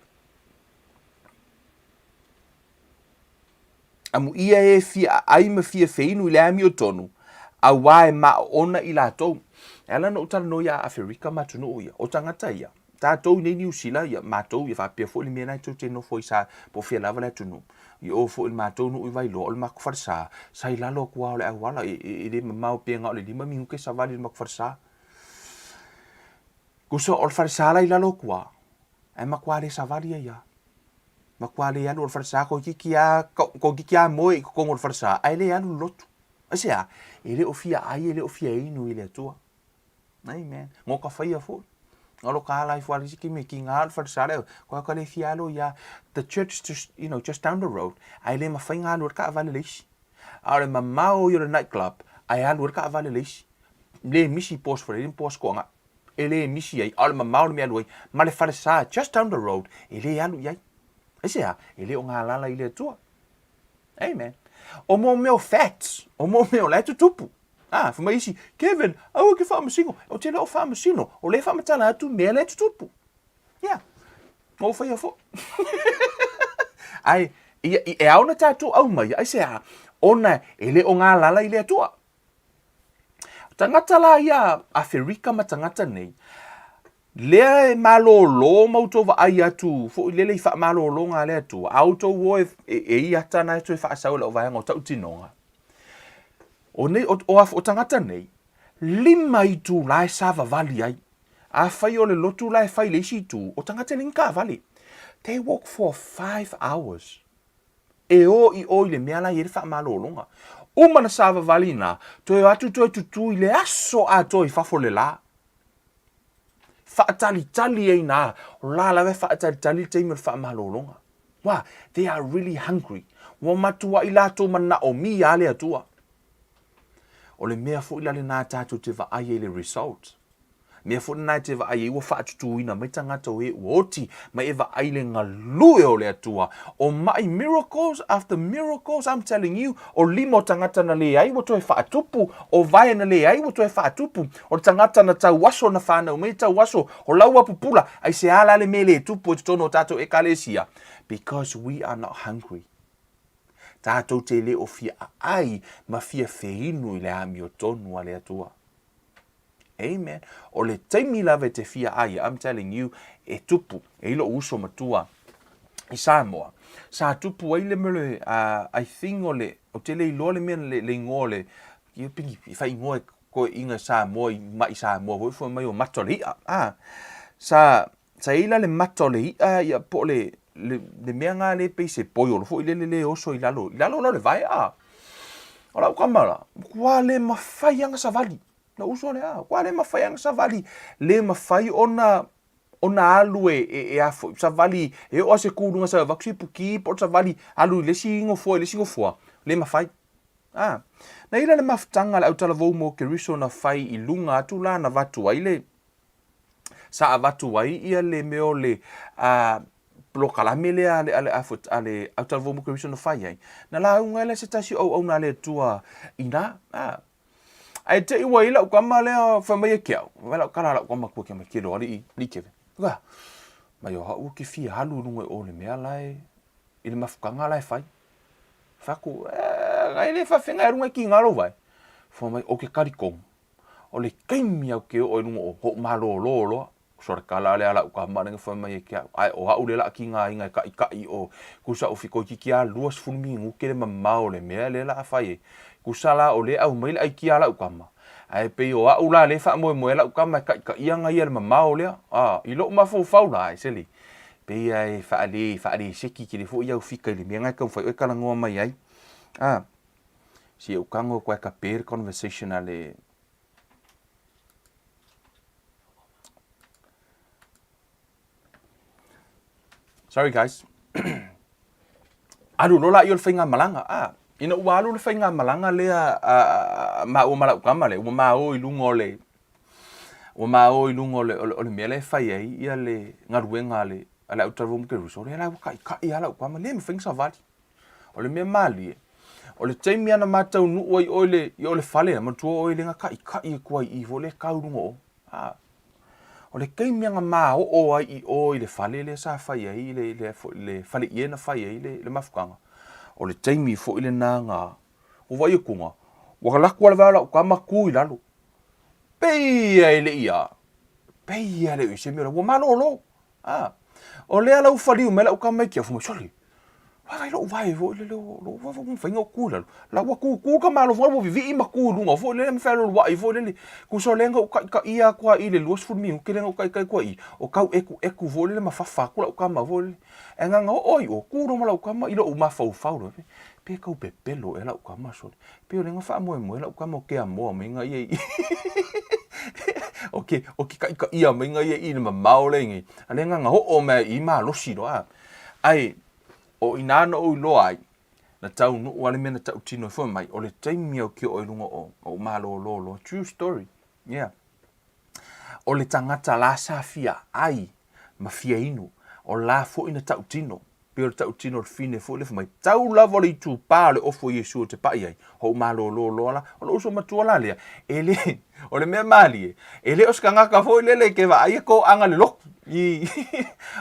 amuia e fia aai ma fia feinu i le amiotonu, auā e maoona i latou. E ala ona ou talanoa ia Aferika ma atunuu ia, o tagata ia, tatou i nei Niu Sila, ia matou ia faapea foi le mea lena e tou te nofo ai sa po o fea lava le atunuu. I o foi i le matou nuu i Vailoa, o le matou falesa, sa i lalo atu lava o le auala, e, e, e le mamao pe na o le lima minute savali i le matou falesa. Tusa o le falesa la i lalo atu lava, ae matua le savali ai lava. Matua le alu o le falesa, toeitiiti lava, toeitiiti lava moe i totonu o le falesa, ae le alu i le lotu. Aisea? E le o fia ai, e le o fia inu i le Atua. Amen. Ngo ka whaia foi. Ngalo ka ala i fo alisi ki me ki ngā alu falesa leo. Koe ka le fia alo ia the church just, you know, just down the road. Ai le mawhai ngā alu ka avale leisi. A o le mamao i o le nightclub, ai alu ka avale leisi. Le misi pos fo le pos ko nga. E le misi ai, a o le mamao le mea alu ai. Ma le falesa just down the road, e le alu i ai. Aisea, e le o ngā lala i le Atua. Amen. O mō mea o facts, o mō mea o la e tutupu. Ah, fai mai isi, Kevin, aua ke faamasino. O te le o faamasino, o le faamatala atu mea le tutupu. Yeah. O whaia fo. Ai, ia, e ao na tātou au mai, ai se a, ona e le o ngā lala i le Atua. Tangata la ia Aferika ma tangata nei, lea e malōlō ma outou vaai atu foi lele i faamalōlōga a le Atua, a outou o e, e, e i ata na e toe faasau e lau vaega o tautinoga. O nei, o, o, o tagata nei, lima itulā e savavali ai. Afai o le lotu la e fai i le isi itu, o tagata e leai ni taavale. They walk for 5 hours. E o i o i le mea la e i ai le faamalōlōga. Uma na savavali inā, toe o atu toe tutū i le aso atoa i fafo le lā. Faatalitali ai nā, o la lava e faatalitali le taimi o le faamalologa. Wā, they are really hungry. Ua matuai latou manaomia a le Atua. O le mea foi la lenā tatou te vaai ai i le result. Mea foi lenā e te vaai ai ua faatutūina mai tagata o e ua oti mai e vaai le galue o le Atua. O ma'i miracles after miracles, I'm telling you, o lima o tagata na leai ua toe faatupu, o vae na leai ua toe faatupu, o le tagata na tauaso na whanau mai tauaso, o laua pupula, aisea la le mea le tupu i totonu o tatou ekalesia? Because we are not hungry. Tatou te le o fia aai ma fia feinu i le amiotonu a le Atua. Amen. O le taimi lava e te fia ai, I'm telling you, e tupu. E i lou uso matua i Samoa. Sa tupu ai le mele, I think o le, o te le iloa le mea le, le ingoa o le, ia pingi, i whai ingoa e koe inga Samoa, i mai Samoa, foi foi mai o mata o le i'a. Ah, sa, sa i la le mata o le i'a, ia po o le, le, le mea ngā le pei se poiolo foi le le le oso i lalo, i lalo la o le vae, ah. O lau kama la, kua le mawhai anga savali. Na uso le a, kua le mawhai anga savali. Le mawhai ona, ona alu e, e, e afo, savali, e o ase kūlunga sa vakusi puki, po savali, alu i le isi ngofoa, i le isi ngofoa, le mawhai. Ah, na ila le mafutanga le autalavou mo Keriso na whai i lunga atu la na vatu ai le, sa avatu ai ia le mea o le a polokalame lea a le, a le, a le Autalavou Keriso na fai ai. Na lauga ai la se tasi o auauna a le Atua inā. A, ae te i ua i lau kama lea fai mai e ke au. Fai lau kala lau kama kua ke mai kelo alii, alii keve. Ua, mai o au ou te fia alu i luga i o i le mea la e, i le mafutaga la e fai. Fai atu, e, e le faafeagai alu nai tiga lou vae. Fai mai, ou te talitonu, o le taimi au te oo i luga o ou malolo loa, Tusa o le tala lea a lau tama lea na fai mai ai ki au, ae o au lea o le a tigaina e taʻitaʻi o tusa ou fitoititi lava 20 minute le mamao o le mea lea o le a fai ai. Tusa la o lea e aumai le aitia a lau tama, ae pei o au la lea e faamoemoe ai lau tama e taʻitaʻia na ia i le mamao lea. A, i lou mafaufau la, e sele, pei lava e faale, faaleseki tele foi au fika i le mea lena e taumafai oe e talanoa mai ai. A, se i ou tago atu lava e tape le conversation a le, Sorry guys. Alu loa laia o le faigamalaga. Ah, ina ua alu le faigamalaga lea a, a, maua ma lau tama lea, ua ma o i luga o le ua ma o i luga o le, o le, o le mea lea e fai ai ia le galuega a le, a le au talavou ma Keruso, o lea la ua taʻitaʻi lava lau tama, le mafai ona savali. O le mea malie, o le taimi lava na ma taunuu ai oe le, i o le fale, manatua oe le na taʻitaʻi atu ai i i foi lea e tau i luga o. A, o le taimi lava na ma oo ai i o i le fale lea sa fai ai le, le, le faleie na fai ai le, le mafutaga, o le taimi foi lena na, ua vaai atu na, ua alu atu lava le vae o lau tama tu i lalo. Pei lava e le i a, pei lava e le o i ai se mea o le, ua malolo. A, o lea la ua faliu mai lau tama i ke au, fai mai, sole, vaai lou vae foi lele, lou vae foi ua mafai ona ou tu i lalo. La ua tutu le tamaloa foi ua vivii ma tu i luga foi lele ma fealualuai foi lele. Tusa o lea na ou taitaia atu lava i le 20 minute lea na ou taitai atu ai i i, o tau ekueku foi lele ma fafa atu lau tama foi lele. Ae na ona oo ai o, tu loa ma lau tama i lou mafaufau loa, pe tau pepelo ea lau tama sole. Pei o lea na faamoemoe lau tama o ke amoa mai na ia i o ke, o ke kaʻikaʻia mai na ia i le mamao lea nei. A lea na na oo mai i malosi loa. Ae, o inā na ou iloa ai, na taunuu a le mea na tautino ai foi mai, o le taimi au ke oo i luga o, o malolo loa. True story. Yeah. O le tagata la sa fia ai ma fia inu, o la foi na tautino. Pei o le tautino o le fine foi lea fai mai, tau lava o le itupa o le ofo o Iesu ou te paʻi ai, hoʻu malōlō loa la. O lou uso matua la lea, e le, o le mea malie, e le o se tagata foi lele e ke vaai e kōʻaga le lotu. I,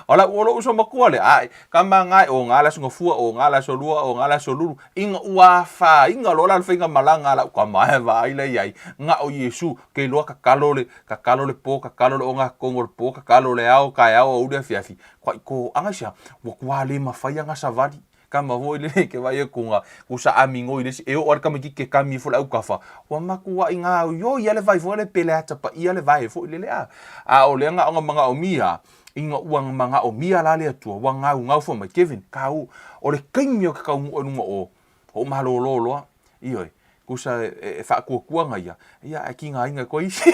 o lau, o lou uso matua lea, ae, ka manga e, o ngā le aso gafua, o ngā le aso lua, o ngā le aso lulu, ina ua afaina loa la le faigamalaga a lau tama, e vaai lea i ai, na o Iesu, ke iloa tatalo le, tatalo le pō, tatalo le ogatotonu o le pō, tatalo le ao, taeao, aoauli, afiafi, Kuai ko anga isia, ua kua le mawhai anga savali. Kama foi le ke vai e kunga, ku sa ami ngoi le si, e o ar kama ki ke kami fo le au kafa. Ua maku wa i ngā yo ia le vai foi le pele ata pa ia le vai foi le le a. A o le anga onga manga o mia, inga ua manga o mia la le atua, ua ngau ngau fo mai Kevin, kau, o le kaimi o ke kau ngu e lunga o, o malolo loa. Ioe, kusa e whaakuakuanga ia, ia e ki ngā inga koe isi.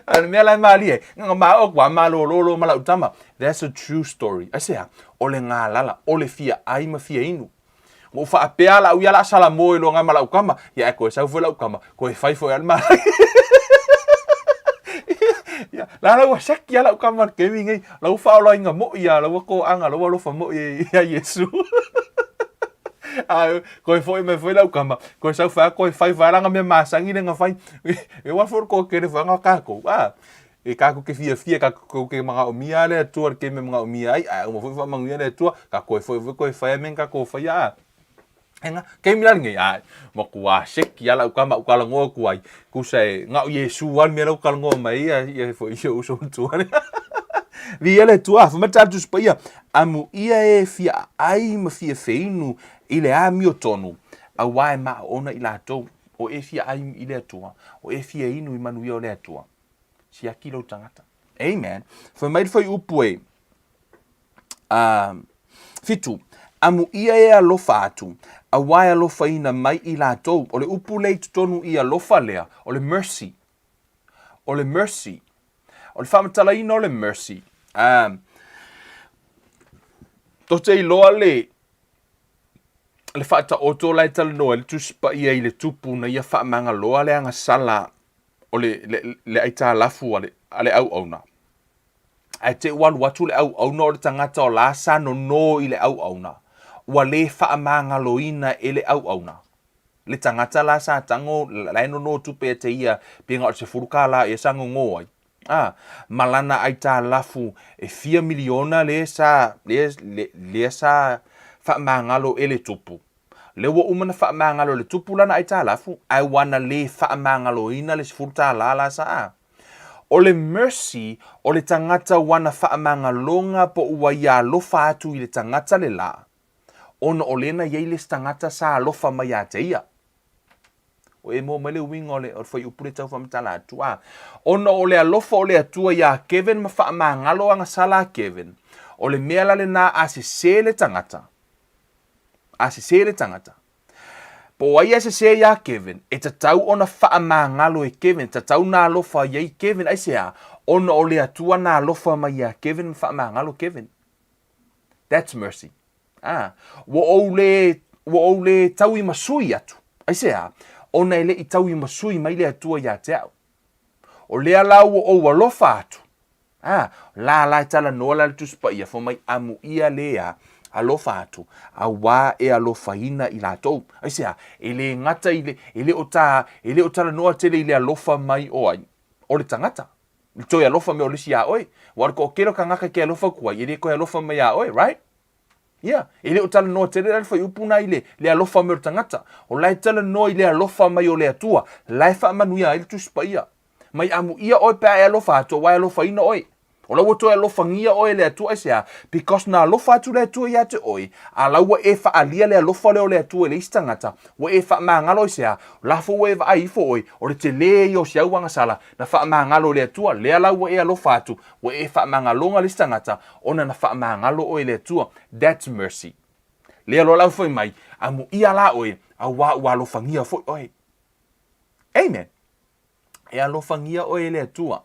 A le mea la e malie, nga ma o kua malolo ma lau tama. That's a true story. Aisea, o le ngālala, o le fia ai ma fia inu. Ua faapea lau ia la sala moe loa nga ma lau kama, ia e koe sau foi lau kama, koe fai foi ale malagi. Ia, la lau ua siaki a lau kama le kemi nei, lau whaolainga mo ia, lau koanga, lau alofa mo ia ia Iesu. A koe foi mai foi lau kama, koe sau whai, koe whai whai ranga mea masangi le nga whai. E wa foi ko kere whai nga kākou. A, e kākou ke fia fia, kākou ke mga o mia le atua, ke me mga o mia ai, a uma foi wha manguia le atua, ka koe foi foi koe whai a men kākou whai a. Enga, kei mi lani ai, ma kua seki ala uka ma uka langoa ku ai, ku se ngau Yesu al me lau kalangoa mai ia ia fo ia uso tua. Vi ele tua, fa mata tu spaia, amu ia e fia ai ma fia feinu i le amio tonu, a wae ma ona i latou, o e fia ai i le Atua, o e fia inu i manuia o le Atua. Siaki lou tagata. Amen. Fai mai le fuaiupu e, 7, Amuia e alofa atu, auā e alofaina mai i latou. O le upu lea i totonu i alofa lea, o le mercy. O le mercy. O le faamatalaina o le mercy. Tou te iloa le, le faataoto la e talanoa ai le Tusi Paia i le tupu na ia faamagaloa le agasala o le, le, le aitalafu a le, a le auauna. Ae te ua alu atu le auauna o le tagata o la sa nono i le auauna, ua lē faamagaloina e le auauna. Le tagata la sa tago, la e nono tupe ia te ia, pe na o le $10 ia sa nono ai. A, ma lana aitalafu e fia miliona lea sa, lea, lea sa faamagalo e le tupu. Lea ua uma ona faamagalo e le tupu lana aitalafu, ae ua na le faamagaloina le $10 la sa a. O le mercy, o le tagata ua na faamagaloga po ua ia alofa atu i le tagata le la, ona o lea na i ai le isi tagata sa alofa mai ia te ia. Ua e maua mai le uiga o le, o le fuaiupu lea e tau faamatala atu, a. Ona o le alofa o le Atua iā Kevin ma faamagalo agasala a Kevin, o le mea la lena a sesē le tagata, a sesē le tagata, po o ai a sesē iā Kevin, e tatau ona faamagalo e Kevin, e tatau ona alofa i ai Kevin, aisea? Ona o le Atua na alofa mai iā Kevin ma faamagalo Kevin. That's mercy. Ā, ua ou lē, ua ou lē tauimasui atu. Aisea? Ona e le i tauimasui mai le Atua iā te au. O lea la ua ou alofa atu. Ā, la la e talanoa la le Tusi Paia, fai mai, Amuia lea alofa atu, auā e alofaina i latou. Aisea? E lē gata i le, e le o ta, e le o talanoa tele i le alofa mai o ai? O le tagata. I toe alofa mai o le isi iā oe. Ua o le toatele o tagata e te alofa atu ai, e le toe alofa mai iā oe, right? Ia, e le o talanoa tele la le fuaiupu na i le, le alofa mai o le tagata. O la e talanoa i le alofa mai o le Atua, la e faamanuia ai le Tusi Paia. Mai amuia oe pe a e alofa atu, aua e alofaina oe. O la ua toe alofagia oe e le Atua, aisea? Because na alofa atu le Atua ia te oe, a la ua e faaalia le alofa lea o le Atua i le isi tagata, ua e faamagalo aisea? O la foi ua e vaai ifo oe, o le tele ia o si au agasala, na faamagalo e le Atua, lea la ua e alofa atu, ua e faamagaloga le isi tagata, ona na faamagalo oe e le Atua. That's mercy. Lea loa la ua fai mai, amuia la oe, auā ua alofagia foi oe. Amen. E alofagia oe e le Atua.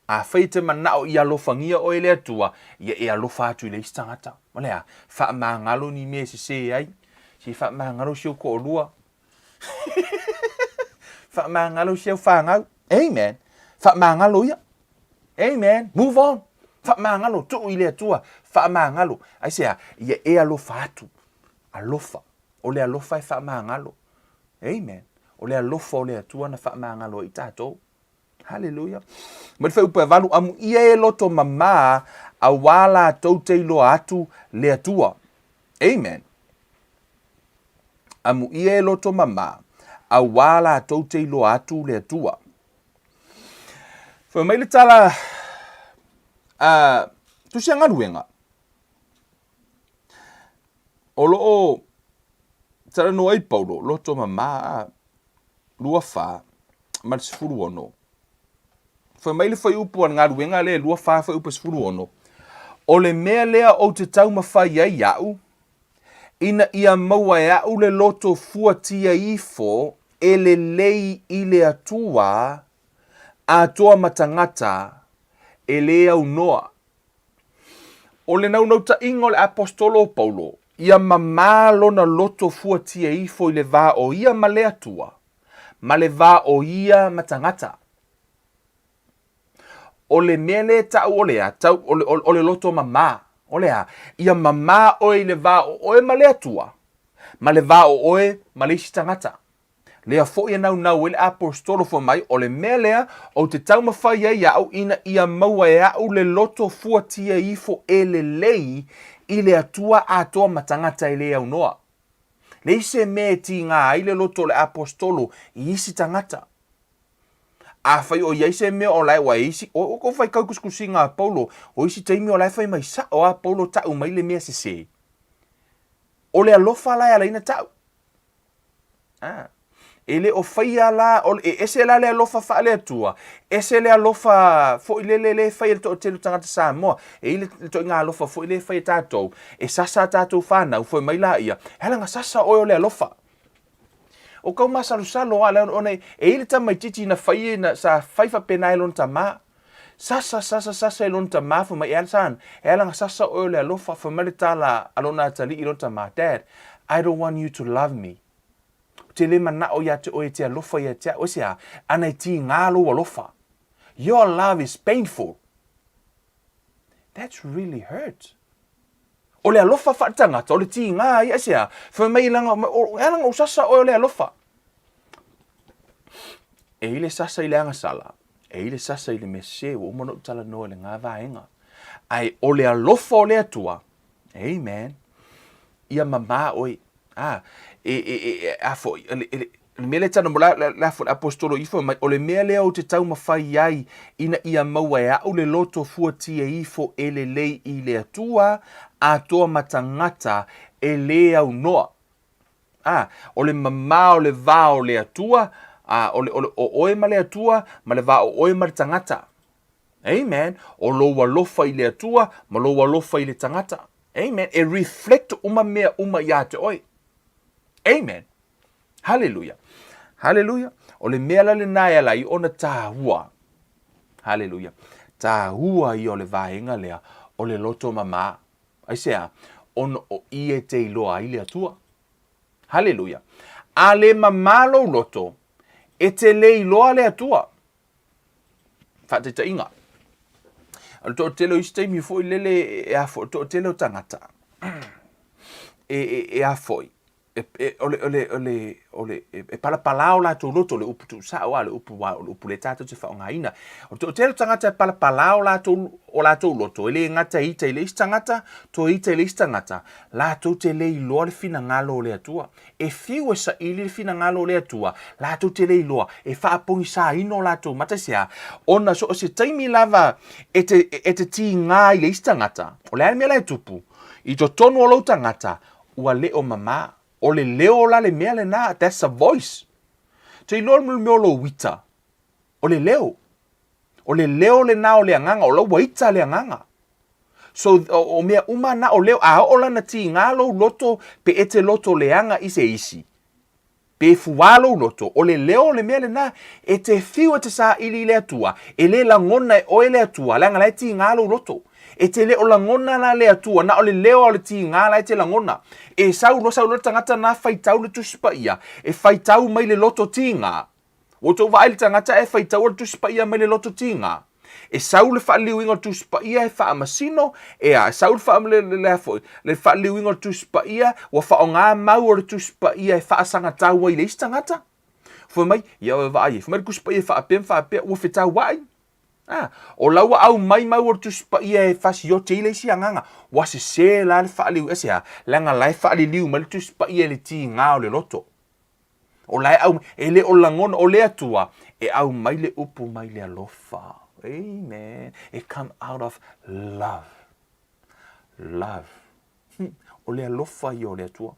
Afai e te manao ia alofagia oe e le Atua, ia e alofa atu i le isi tagata. O le a? Faamagalo ni mea e sesē ai. Se faamagalo si ou toalua. Faamagalo si au fanau. Amen. Faamagalo ia. Amen. Move on. Faamagalo, tuu i le Atua. Faamagalo. Aisea? Ia e alofa atu. Alofa. O le alofa e faamagalo. Amen. O le alofa o le Atua na faamagalo ai i tatou. Haleluia. Ma le fuaiupu 8, amuia e loto mamā, auā latou te iloa atu le Atua. Amen. Amuia e loto mamā, auā latou te iloa atu le Atua. Fai mai le tala a Tusi a Galuega, o lo o talanoa ai Paulo, loto mamā, 2 4 ma le 16. Fai mai le fuaiupu a le galuega lea 2 4 fuaiupu 16, O le mea lea ou te taumafai ai iaʻu, ina ia maua e aʻu le loto fuatia ifo e lelei i le Atua atoa ma tagata e lē aunoa. O le naunautaiga o le Aposetolo o Paulo, ia mamā lona loto fuatia ifo i le va o ia ma le Atua, ma le va o ia ma tagata. O le mea lea e ta'u o le a, tau, o le, o le loto mamā. O le a? Ia mamā oe i le va o oe ma le Atua, ma le va o oe ma le isi tagata. Lea foi e naunau ai le Aposetolo fai mai, o le mea lea ou te taumafai ai iaʻu ina ia maua e aʻu le loto fuatia ifo e lelei i le Atua atoa ma tagata e lē aunoa. Leai se mea e tīgā ai le loto o le Aposetolo i isi tagata. Afai o i ai se mea o la e ua e isi, o, o fai kau kusikusiga a Paulo, o isi taimi o la e fai mai sa'o a Paulo ta'u mai le mea sesē. O le alofa la e ala ai na ta'u. A. E le o faia la, o, e ese la le alofa faale-Atua, ese le alofa foi lele lea e fai e le toatele o tagata Samoa. E i ai le, le ituaiga alofa foi lea e fai e tatou, e sasa a tatou fanau, foi mai laia, e ala na sasa oe o le alofa. O kau masalosalo a, ona e i ai le tamaitiiti na fai e, na, sa fai faapena e lona tamā. Sasa, sasa, sasa e lona tamā, fai mai, e ala, son, e ala na sasa oe o le alofa, fai mai le tala a lona atalii i lona tamā, Dad, I don't want you to love me. Ou te le manao ia te oe e te alofa ia te au. Aisea? Ana e tīgā lou alofa. Your love is painful. That's really hurt. O le alofa faaletagata, o le tīgā ia, aisea? Fai mai langa, o, e ala na ou sasa oe o le alofa. E i le sasa i le agasala. E i le sasa i le mea sese, ua uma ona ou talanoa i lena vaega. Ae o le alofa o le Atua, amen, ia mamā oe. A, e, e, e, e a foi, e, e, le mea lea tana mo la, la, la foi, le apostolo i fai mai, o le mea lea ou te taumafai ai ina ia maua e a'u le loto fuatia ifo e lelei i le Atua, atoa ma tagata e lē aunoa. A, o le mamā o le va o le Atua, a, o le, o le, o oe ma le Atua, ma le va o oe ma le tagata. Amen. O lou alofa i le Atua ma lou alofa i le tagata. Amen. E reflect uma mea uma iā te oe. Amen. Hallelujah. Hallelujah. O le mea la lena e ala ai ona tāua. Hallelujah. Tāua ia o le vaega lea o le loto mamā. Aisea? Ona o i e te iloa ai le Atua. Hallelujah. A le mamā lou loto, e te le iloa le Atua. Faataitaiga, o le toatele o isi taimi foi lele e a foi, toatele o tagata e, e, e a foi, e, e, o le, o le, o le, o le, e, e palapalā o latou loto, o le upu tuusao a, o le upu, o le upu le tātou te faaaogaina. O le toatele o tagata e palapalā o latou, o latou loto, e le gata e ita i le isi tagata, toe ita i le isi tagata, latou te le iloa le finagalo o le Atua. E fiu e saili le finagalo o le Atua, latou te le iloa, e faapogisaina o latou mata i se a, ona so o se taimi lava e te, e te tīgā i le isi tagata, o le a le mea la e tupu? I totonu o lou tagata, ua le o mamā. O le leo la le mea lena, that's a voice. Te iloa le mea o lou ita, o le leo. O le leo lena o le agaga, o la ua ita le agaga. So, o, o mea uma na o leo, a oo lana tīgā lou loto, pe e te loto leaga i se isi, pe fuā lou loto, o le leo o le mea lena, e te fiu e te saili i le Atua, e le lagona e oe le Atua, leaga la e tīgā lou loto. E te le o lagona la le Atua, na o le leo a o le tīgā la e te lagona. E sau loa, sau loa le tagata na faitau le Tusi Paia, e faitau mai le loto tīgā, Ua outou vaai i le tagata e faitaua le Tusi Paia mai le loto tīgā. E sau le faaliliuina o le Tusi Paia e faamasino, ea, e sau le faa, le, le, le a foi, le faaliliuina o le Tusi Paia, ua faaaoga mau o le Tusi Paia e faasagatau ai i le isi tagata. Fai mai, ia oe vaai ai, fai mai le Tusi Paia e faapea ma faapea, ua fetauai. A, o la ua aumai mau o le Tusi Paia e fasioti ai le isi agaga, ua sese la le faaliliu, aisea? Leaga la e faaliliu mai le Tusi Paia i le tīgā o le loto. O la e aumai, e le o lagona, o le Atua, e aumai le upu mai le alofa. Amen. It come out of love. Love. Hmm. O le alofa ia o le Atua.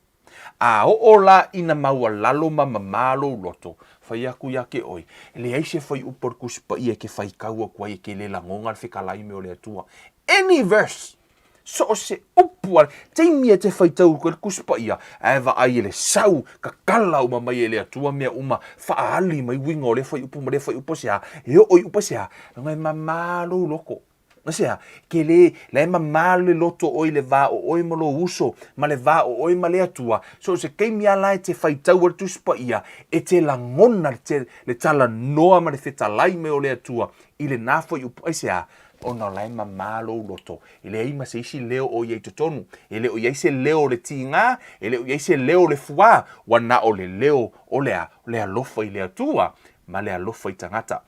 A oo la ina maualalo ma mamā lou loto, fai aku ia ke oe, e leai se fuaiupu o le Tusi Paia e ke faitau aku ai e ke le lagoga le fekalai me o le Atua. Any verse! So o se upu a le taimi e te faitau aku ai le Tusi Paia, ae vaai e le sau, kakala uma mai e le Atua mea uma, faaali mai uiga o lea fuaiupu ma lea fuaiupu aisea, e oo i upu aisea, leaga e mamā lou loko. Aisea, ke le, la e mamā le loto oe i le va o oe ma lou uso, ma le va o oe ma le Atua, so o se taimi a la e te faitau ai le Tusi Paia, e te lagona le, te, le talanoa ma le fetalai mai o le Atua i lena fuaiupu, aisea, ona o la e mamā lou loto, e leai ma se isi leo o i ai i totonu, e le o i ai se leo o le tīgā, e le o i ai se leo o le fuā, ua na o le leo o le a? O le alofa i le Atua ma le alofa i tagata.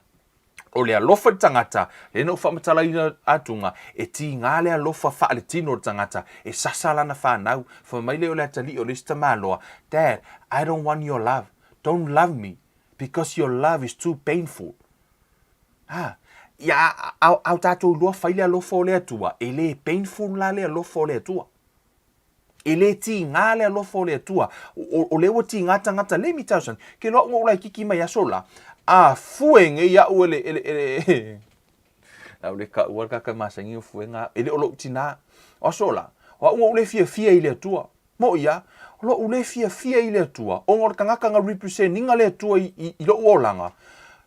O le alofa i le tagata, lea na ou faamatalaina atuga, e tīgā le alofa faaletino o le tagata, e sasa lana fanau, fai mai lea o le atalii o le isi tamaloa, Dad, I don't want your love, don't love me, because your love is too painful. Ha, ia a, a, a o tātou iloa fai le alofa o le Atua, e le painful la le alofa o le Atua. E le tīgā le alofa o le Atua. O, o, o lea ua tīgā tagata, let me tell you something, ke loa ua laikiki mai aso la, a fue nei au e le, e le, e le, la u le ka ua kaka masangi o fuenga, e le o lou tinā. O aso la, o au ua le fiafia i le Atua. Moʻi a, o loʻu le fiafia i le Atua, ona o le tagata na represent ina le Atua i, i, i loʻu olaga,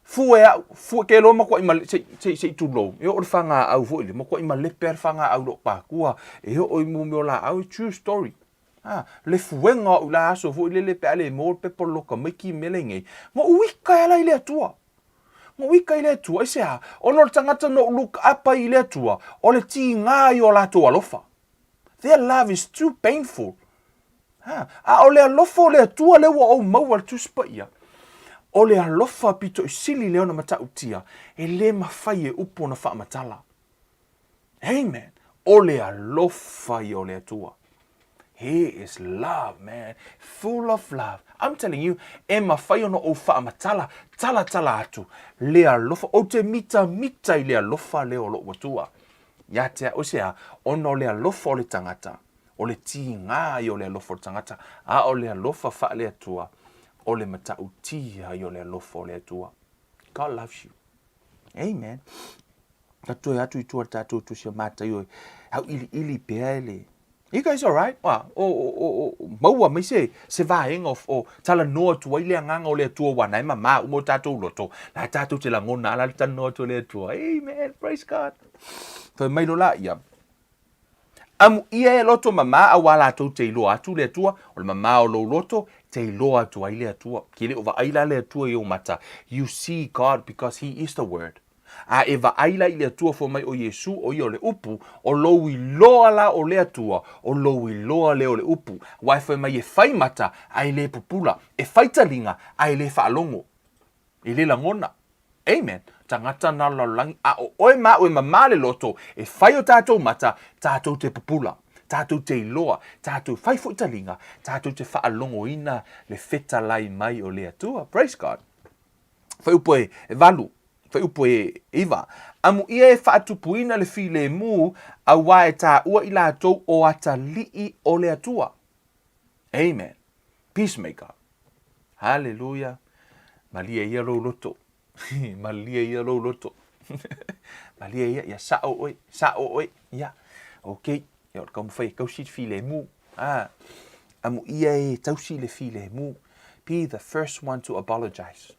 fue aʻu, fue, ke loa matuaʻi ma, se, se, se i tulou, e oo le fagaau foi le, matuaʻi malepe a le fagaau i loʻu pākua, e oo i mo mea o laau, true story. A, le fuega o aʻu la aso foi lele pe a le maua le pepa o le loka maiki i mea lenei, na ou ika e ala i le Atua. Na ou ika i le Atua, aisea? Ona o le tagata na ou look up ai i le Atua, o le tīgā ia o latou alofa. Their love is too painful. Ha, a o le alofa o le Atua lea ua ou maua i le Tusi Paia. O le alofa pito i sili lea ona matautia, e le mafai e upu ona faamatala. Amen. O le alofa ia o le Atua. He is love, man. Full of love. I'm telling you, e mafai ona ou faamatala, talatala atu, le alofa. Ou te mitamita i le alofa lea o lou Atua. Ia te au se a, ona o le alofa o le tagata, o le tigā ia o le alofa o le tagata, a o le alofa faale-Atua, o le matautia ia o le alofa o le Atua. God loves you. Amen. Ka toe atu i tua le tatou tusi a Mataio e hauʻiliʻili pea e le You guys alright? Wa, o, o, o, o, maua mai se, se vaega o, o talanoa atu ai le agaga o le Atua ua na e mamā uma o tatou loto. La tatou te lagona ala le talanoa atu o le Atua. Amen, praise God. Fai mai lo la ia. Amuia e loto mamā auā latou te iloa atu le Atua, o le mamā o lou loto, te iloa atu ai le Atua. Ke le o vaai la le Atua i ou mata. You see God because He is the Word. A e vaai la i le Atua fua mai o Iesu, o ia o le Upu, o lou iloa la o le Atua, o lou iloa lea o le Upu. Aua e fai mai e fai mata, a e le pupula, e fai taliga, a e le faalogo. E le lagona. Amen. Tagata na o le lalolagi, a o oe ma au e mamā le loto, e fai o tatou mata, tatou te pupula, tatou te iloa, tatou fai foi taliga, tatou te faalogoina le fetalai mai o le Atua. Praise God. Fuaiupu e 8, fuaiupu e 9. Amuia e faatupuina le filemu, auā e taua i latou o atalii o le Atua. Amen. Peacemaker. Hallelujah. Malie ia lou loto. Malie ia lou loto. Malie ia, ia sa'o oe, sa'o oe. Ia, okay. Ia, o le taumafai e tausi le filemu. Ah, amuia e tausi le filemu. Be the first one to apologize.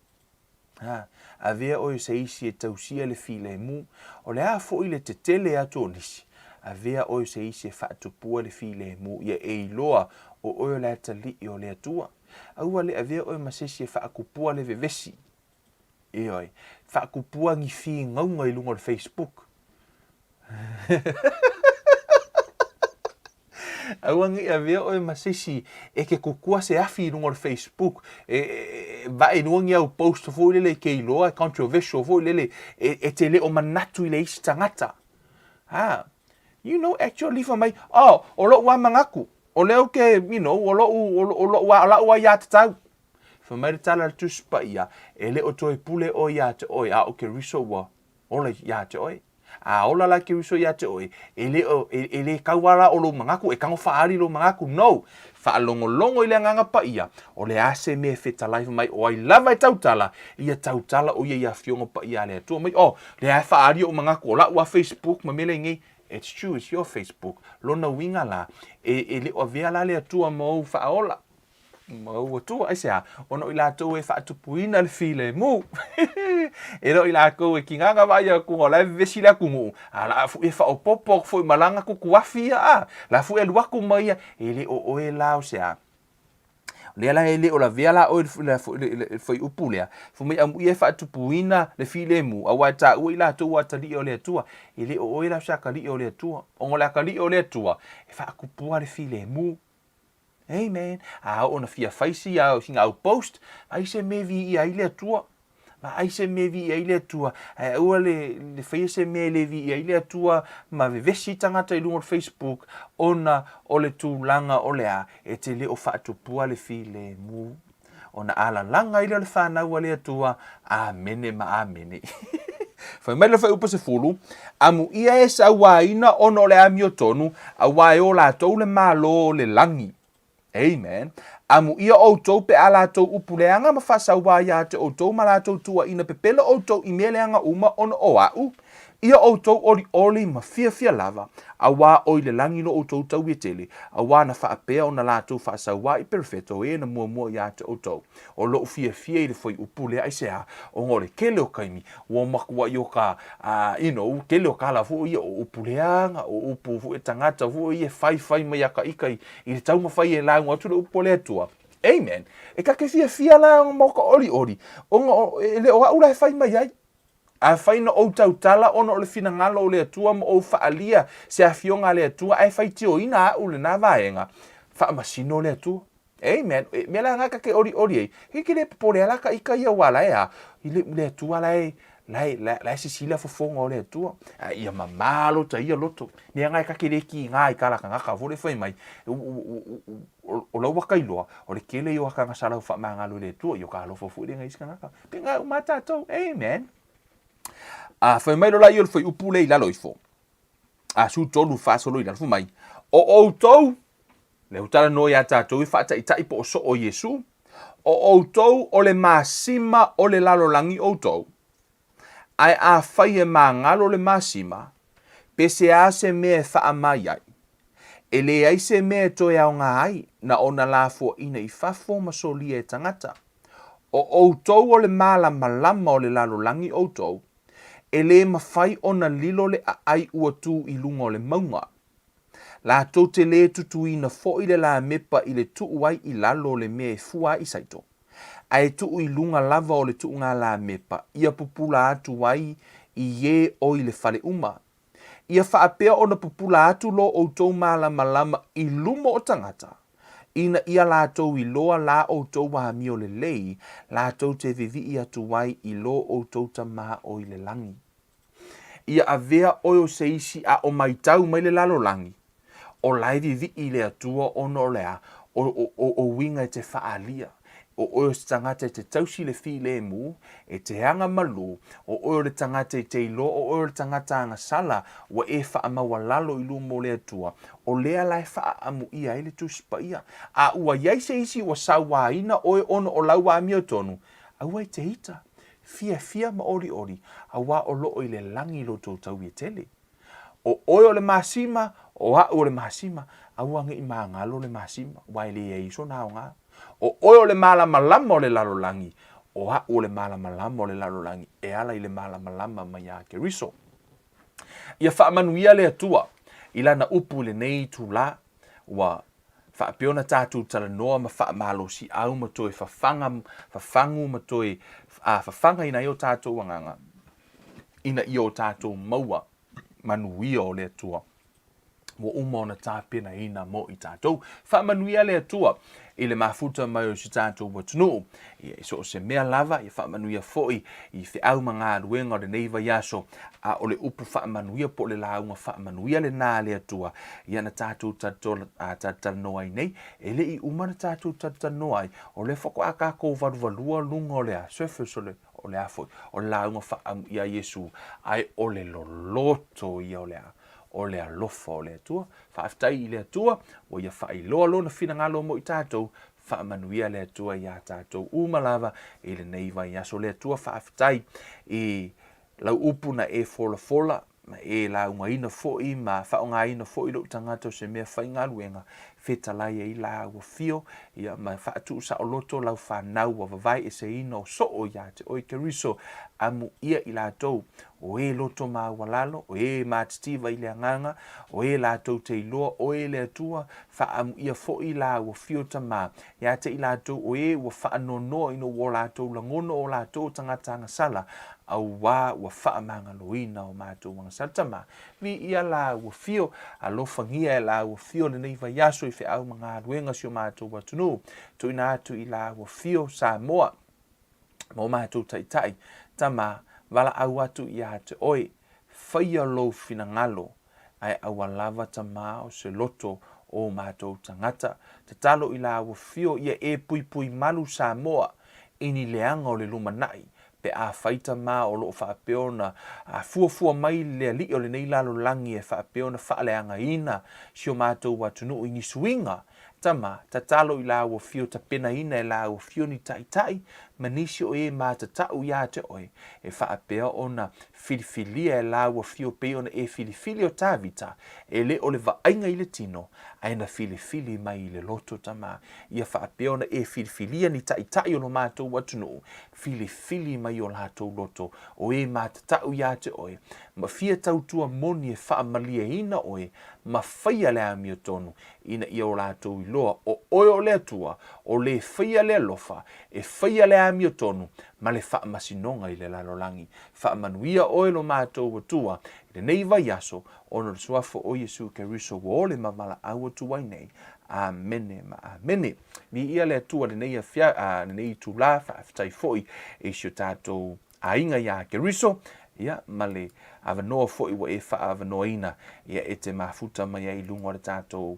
Ha, avea oe se isi e tausia le filemu, o le a foi le tetele atu o nisi, avea oe se isi e faatupua le filemu ia e iloa o oe o le atalii o le Atua. Aua le avea oe ma se isi e faakupua le vevesi. Ioe, faakupua ni figauga i luga o le Facebook. Aua ne i avea oe ma se isi e ke kukua se afi i luga o le Facebook, e, e, vae i luga ni au post foi lele e ke iloa, e controversial foi lele, e, e te le o manatu i le isi tagata. Ha, you know, actually fai mai, oh, o lo'u a manatu, o lea ou ke, you know, o lo'u, o, o lo'u a, o la'u aiatatau. Fai mai le tala a le Tusi Paia, e le o toe pule oe iā te oe, a o Keriso ua ola iā te oe. A ola la Keriso iā te oe, e le o, e, e le kaua la o lou manatu, e tago faaali lou manatu, no! Faalogologo i le Agaga Paia, o le a se mea e fetalai fai mai, o ai lava e tautala, ia tautala o ia i Afioga Paia a le Atua mai, oh, lea e faaali ou manatu, o la'u a Facebook ma mea lenei, it's true, it's your Facebook. Lona uiga la, e, e le o avea la le Atua ma ou faaola. Ma ou Atua, aisea? Ona o i latou e faatupuina le filemu. E le o i latou e kinaga vaai atu o la e vevesi le atunuu, a la foi e faaopoopo atu foi ma lana tutuafi ia, a la foi e alu atu ma ia, e le o oe la o se a. O lea la e le o lavea la oe i le fuaiupu lea, fai mai amuia e faatupuina le filemu, aua e taua i latou ua atalii o le Atua. E le o oe la o se atalii o le Atua. Ona o le atalii o le Atua, e faatupua le filemu. Amen. A oo na fia fai si au, sina au post, ai se mea viia ai le Atua. Vaai se mea viia ai le Atua. Ae aua le, le faia se mea e le viia ai le Atua ma vevesi tagata i luga o le Facebook ona o le tulaga o le a, e te le o faatupua le filemu. Ona alalaga ai lea o le fanau a le Atua, Amene ma Amene. Fai mai le fuaiupu 10, Amuia e sauaina ona o le amiotonu, auā e o latou le Malo o le lagi. Amen. Amuia outou pe a latou upu leaga ma faasauā iā te outou ma latou tuuaina pepelo outou i mea leaga uma ona o aʻu. Ia outou olioli ma fiafia lava, auā o i le lagi lo outou tauia tele, auā na faapea ona latou faasauā i perofeta o e na muamua iā te outou. O loʻu fiafia i le fuaiupu lea aisea, ona o le kele o kaimi, ua matuai o ka, you know, kele o kala foi ia, o upu leaga, o upu foi e tagata foi ia e faifai mai ia ka ika i, i le taumafai e lauga atu le upu a le Atua. Amen. E ka ke fiafia la ona ma o ka olioli, ona o, e le o aʻu la e fai mai ai. Afai na ou tautala ona o le finagalo o le Atua ma ou faaalia se afioga a le Atua ae faitioina aʻu lena vaega, faamasino le Atua. Amen. E, mea la nga ka ke ori ori ai. He ke le popole ala ka ika ia wala e a. I le, le atua la e, la e, la, la e sisila fofonga o le atua. A ia mamalo ta ia loto. Mea nga e ka ke le ki nga i kala ka ngaka vole fai mai. O lau waka iloa, o le kele i o aka nga salau wha mangalo i le atua, i o ka alofa fu i le nga isi ka ngaka. Pe nga uma tātou. Amen. A fai mai lola i o le fai upu le i lalo ifo. A su tolu whaasolo i lalo fu mai. O outou, Lea ua talanoa iā tātou e faataʻitaʻi po o soo Iesū, O ʻoutou o le masima o le lalolagi ʻoutou, ae afai e māgalo le masima, pesea se mea e faʻamai ai? E leai se mea e toe aoga ai na o nā lafoaʻina i fafo ma solia e tagata. O ʻoutou o le mālamalama o le lalolagi ʻoutou, e lē mafai ona lilo le ʻaʻai ua tū i luga o le mauga. Latou te lē tutuina foʻi le lamepa i le tuu ai i lalo o le mea e fua ai i saito, a e tuu i luga lava o le tuuga lamepa ia pupula atu ai i ē o i le fale uma. Ia faapea ona pupula atu lo outou malamalama i luma o tagata, ina ia latou iloa la outou amio lelei, latou te vivii atu ai i lo outou Tama o i le lagi. Ia avea ʻoe o se isi a o maitau mai le lalolagi, o la e vivii i le Atua ona o le a, o, o, o, o uiga e te faaalia. O ʻoe o se tagata e te tausi i le filemu, e te aga malū, o ʻoe o le tagata i te iloa, o ʻoe o le tagata agasala, ua e faamaualalo i luma o le Atua, o lea la e faaamu ʻia ai le Tusi Paia. A ua i ai se isi ua sauāina ʻoe ona o lau amiotonu, aua e te ita, Fiafia ma ʻoliʻoli, auā o loʻo i le lagi lo tou taui e tele. ʻO ʻoe o le masima, ʻo aʻu o le masima, aua ngeʻi māgalo le masima, ua e leai sona aoga. ʻO ʻoe o le mālamalama o le lalolagi, ʻo aʻu o le mālamalama o le lalolagi, e ala i le mālamalama mai iā Keriso. Ia faamanuia le Atua i lana upu i lenei itulā, ua faapea ona tātou talanoa ma faamalosiau ma toe fafaga, fafagu ma toe fafagaina ai o tātou agaga, ina ia o tātou maua manuia o le Atua ua uma ona tapenaina mo i tātou. Faamanuia le Atua i le mafuta mai o si tātou atunuu. Ia, i so o se mea lava, ia faamanuia foi i feau ma galuega o lenei vaiaso, a o le upu faamanuia po o le lauga faamanuia lenā a le Atua, ia na tātou talatalanoa ai nei, e le i uma na tātou talatalanoa ai, o lea faatoa kākou valuvalua luga o le a, surface o le, o le a foi, o le lauga faaamu iā Iesu, ae o le loloto ia o le a, o le alofa o le Atua. Faafetai i le Atua, ua ia faailoa Lona finagalo mo i tātou, Faamanuia le Atua iā tātou uma lava i lenei vaiaso. Le Atua faafetai i lau upu na e folafola, na e laugaina foi ma faaaogaina foi lou tagata o se mea faigaluega, fetalai ai la ua fio, ia ma faatuusaoloto lau fanau ua vavae eseina o soo iā te oe Keriso, amuia i latou, o e loto maualalo, o e matitiva i le agaga, o e latou te iloa oe le Atua, Faaamuia foi la ua fio tamā ia te i latou o ē ua faanoanoa ina ua o latou lagona o latou tagata agasala, auā ua faamagaloina o matou agasala. Tamā, viia la ua fio, alofangia e la ua fio lenei vaiaso i feau ma galuega si o matou atunuu, tuuina atu i la ua fio Samoa ma o matou taitai. Tamā, valaau atu ia te oe, faia lou finagalo ae aua lava tamā o se loto o matou tagata. Tatalo i la ua fio ia e puipui malu Samoa i ni leaga o le lumanaʻi, pe afai tamā o loo faapea ona fuafua mai le alii o lenei lalolagi e faapea ona faaleagaina si o matou atunuu i ni suiga Tama, tatalo i la ua fio tapenaina e la ua fio ni taitai ma nisi o e matatau iā te oe, e faapea ona filifilia e la ua fio pei ona e filifili o Tavita, e le o le vaaiga i le tino, ae na filifili mai i le loto, Tama, ia faapea ona e filifilia ni taitai o lo matou atunuu, filifili mai o latou loto, o e matatau iā te oe, ma fia tautua moni e faamalieina oe, ma faia le amiotonu, ina ia o latou iloa, o oe o le Atua, o le faia le alofa, e faia le amiotonu, ma le faamasinoga i le lalolagi. Faamanuia oe lo matou Atua i lenei vaiaso, ona o le Suafa o Iesu Keriso ua ole ma valaau atu ai nei. Amene ma amene. Viia le Atua i lenei afia, a, lenei itulā, faafetai foi i si o tatou aiga iā Keriso, ia, ma le avanoa foi ua e faaavanoaina, ia, e te mafuta mai ai i luga o le tatou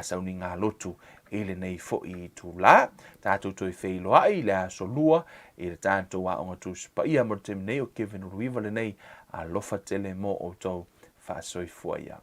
sauniga lotu i lenei foi itulā. Tatou toe feiloai i le aso Lua i le tatou Aoga Tusi Paia mo le taimi nei o Kevin Uluiva lenei, alofa tele mo outou. Faasoifua ia.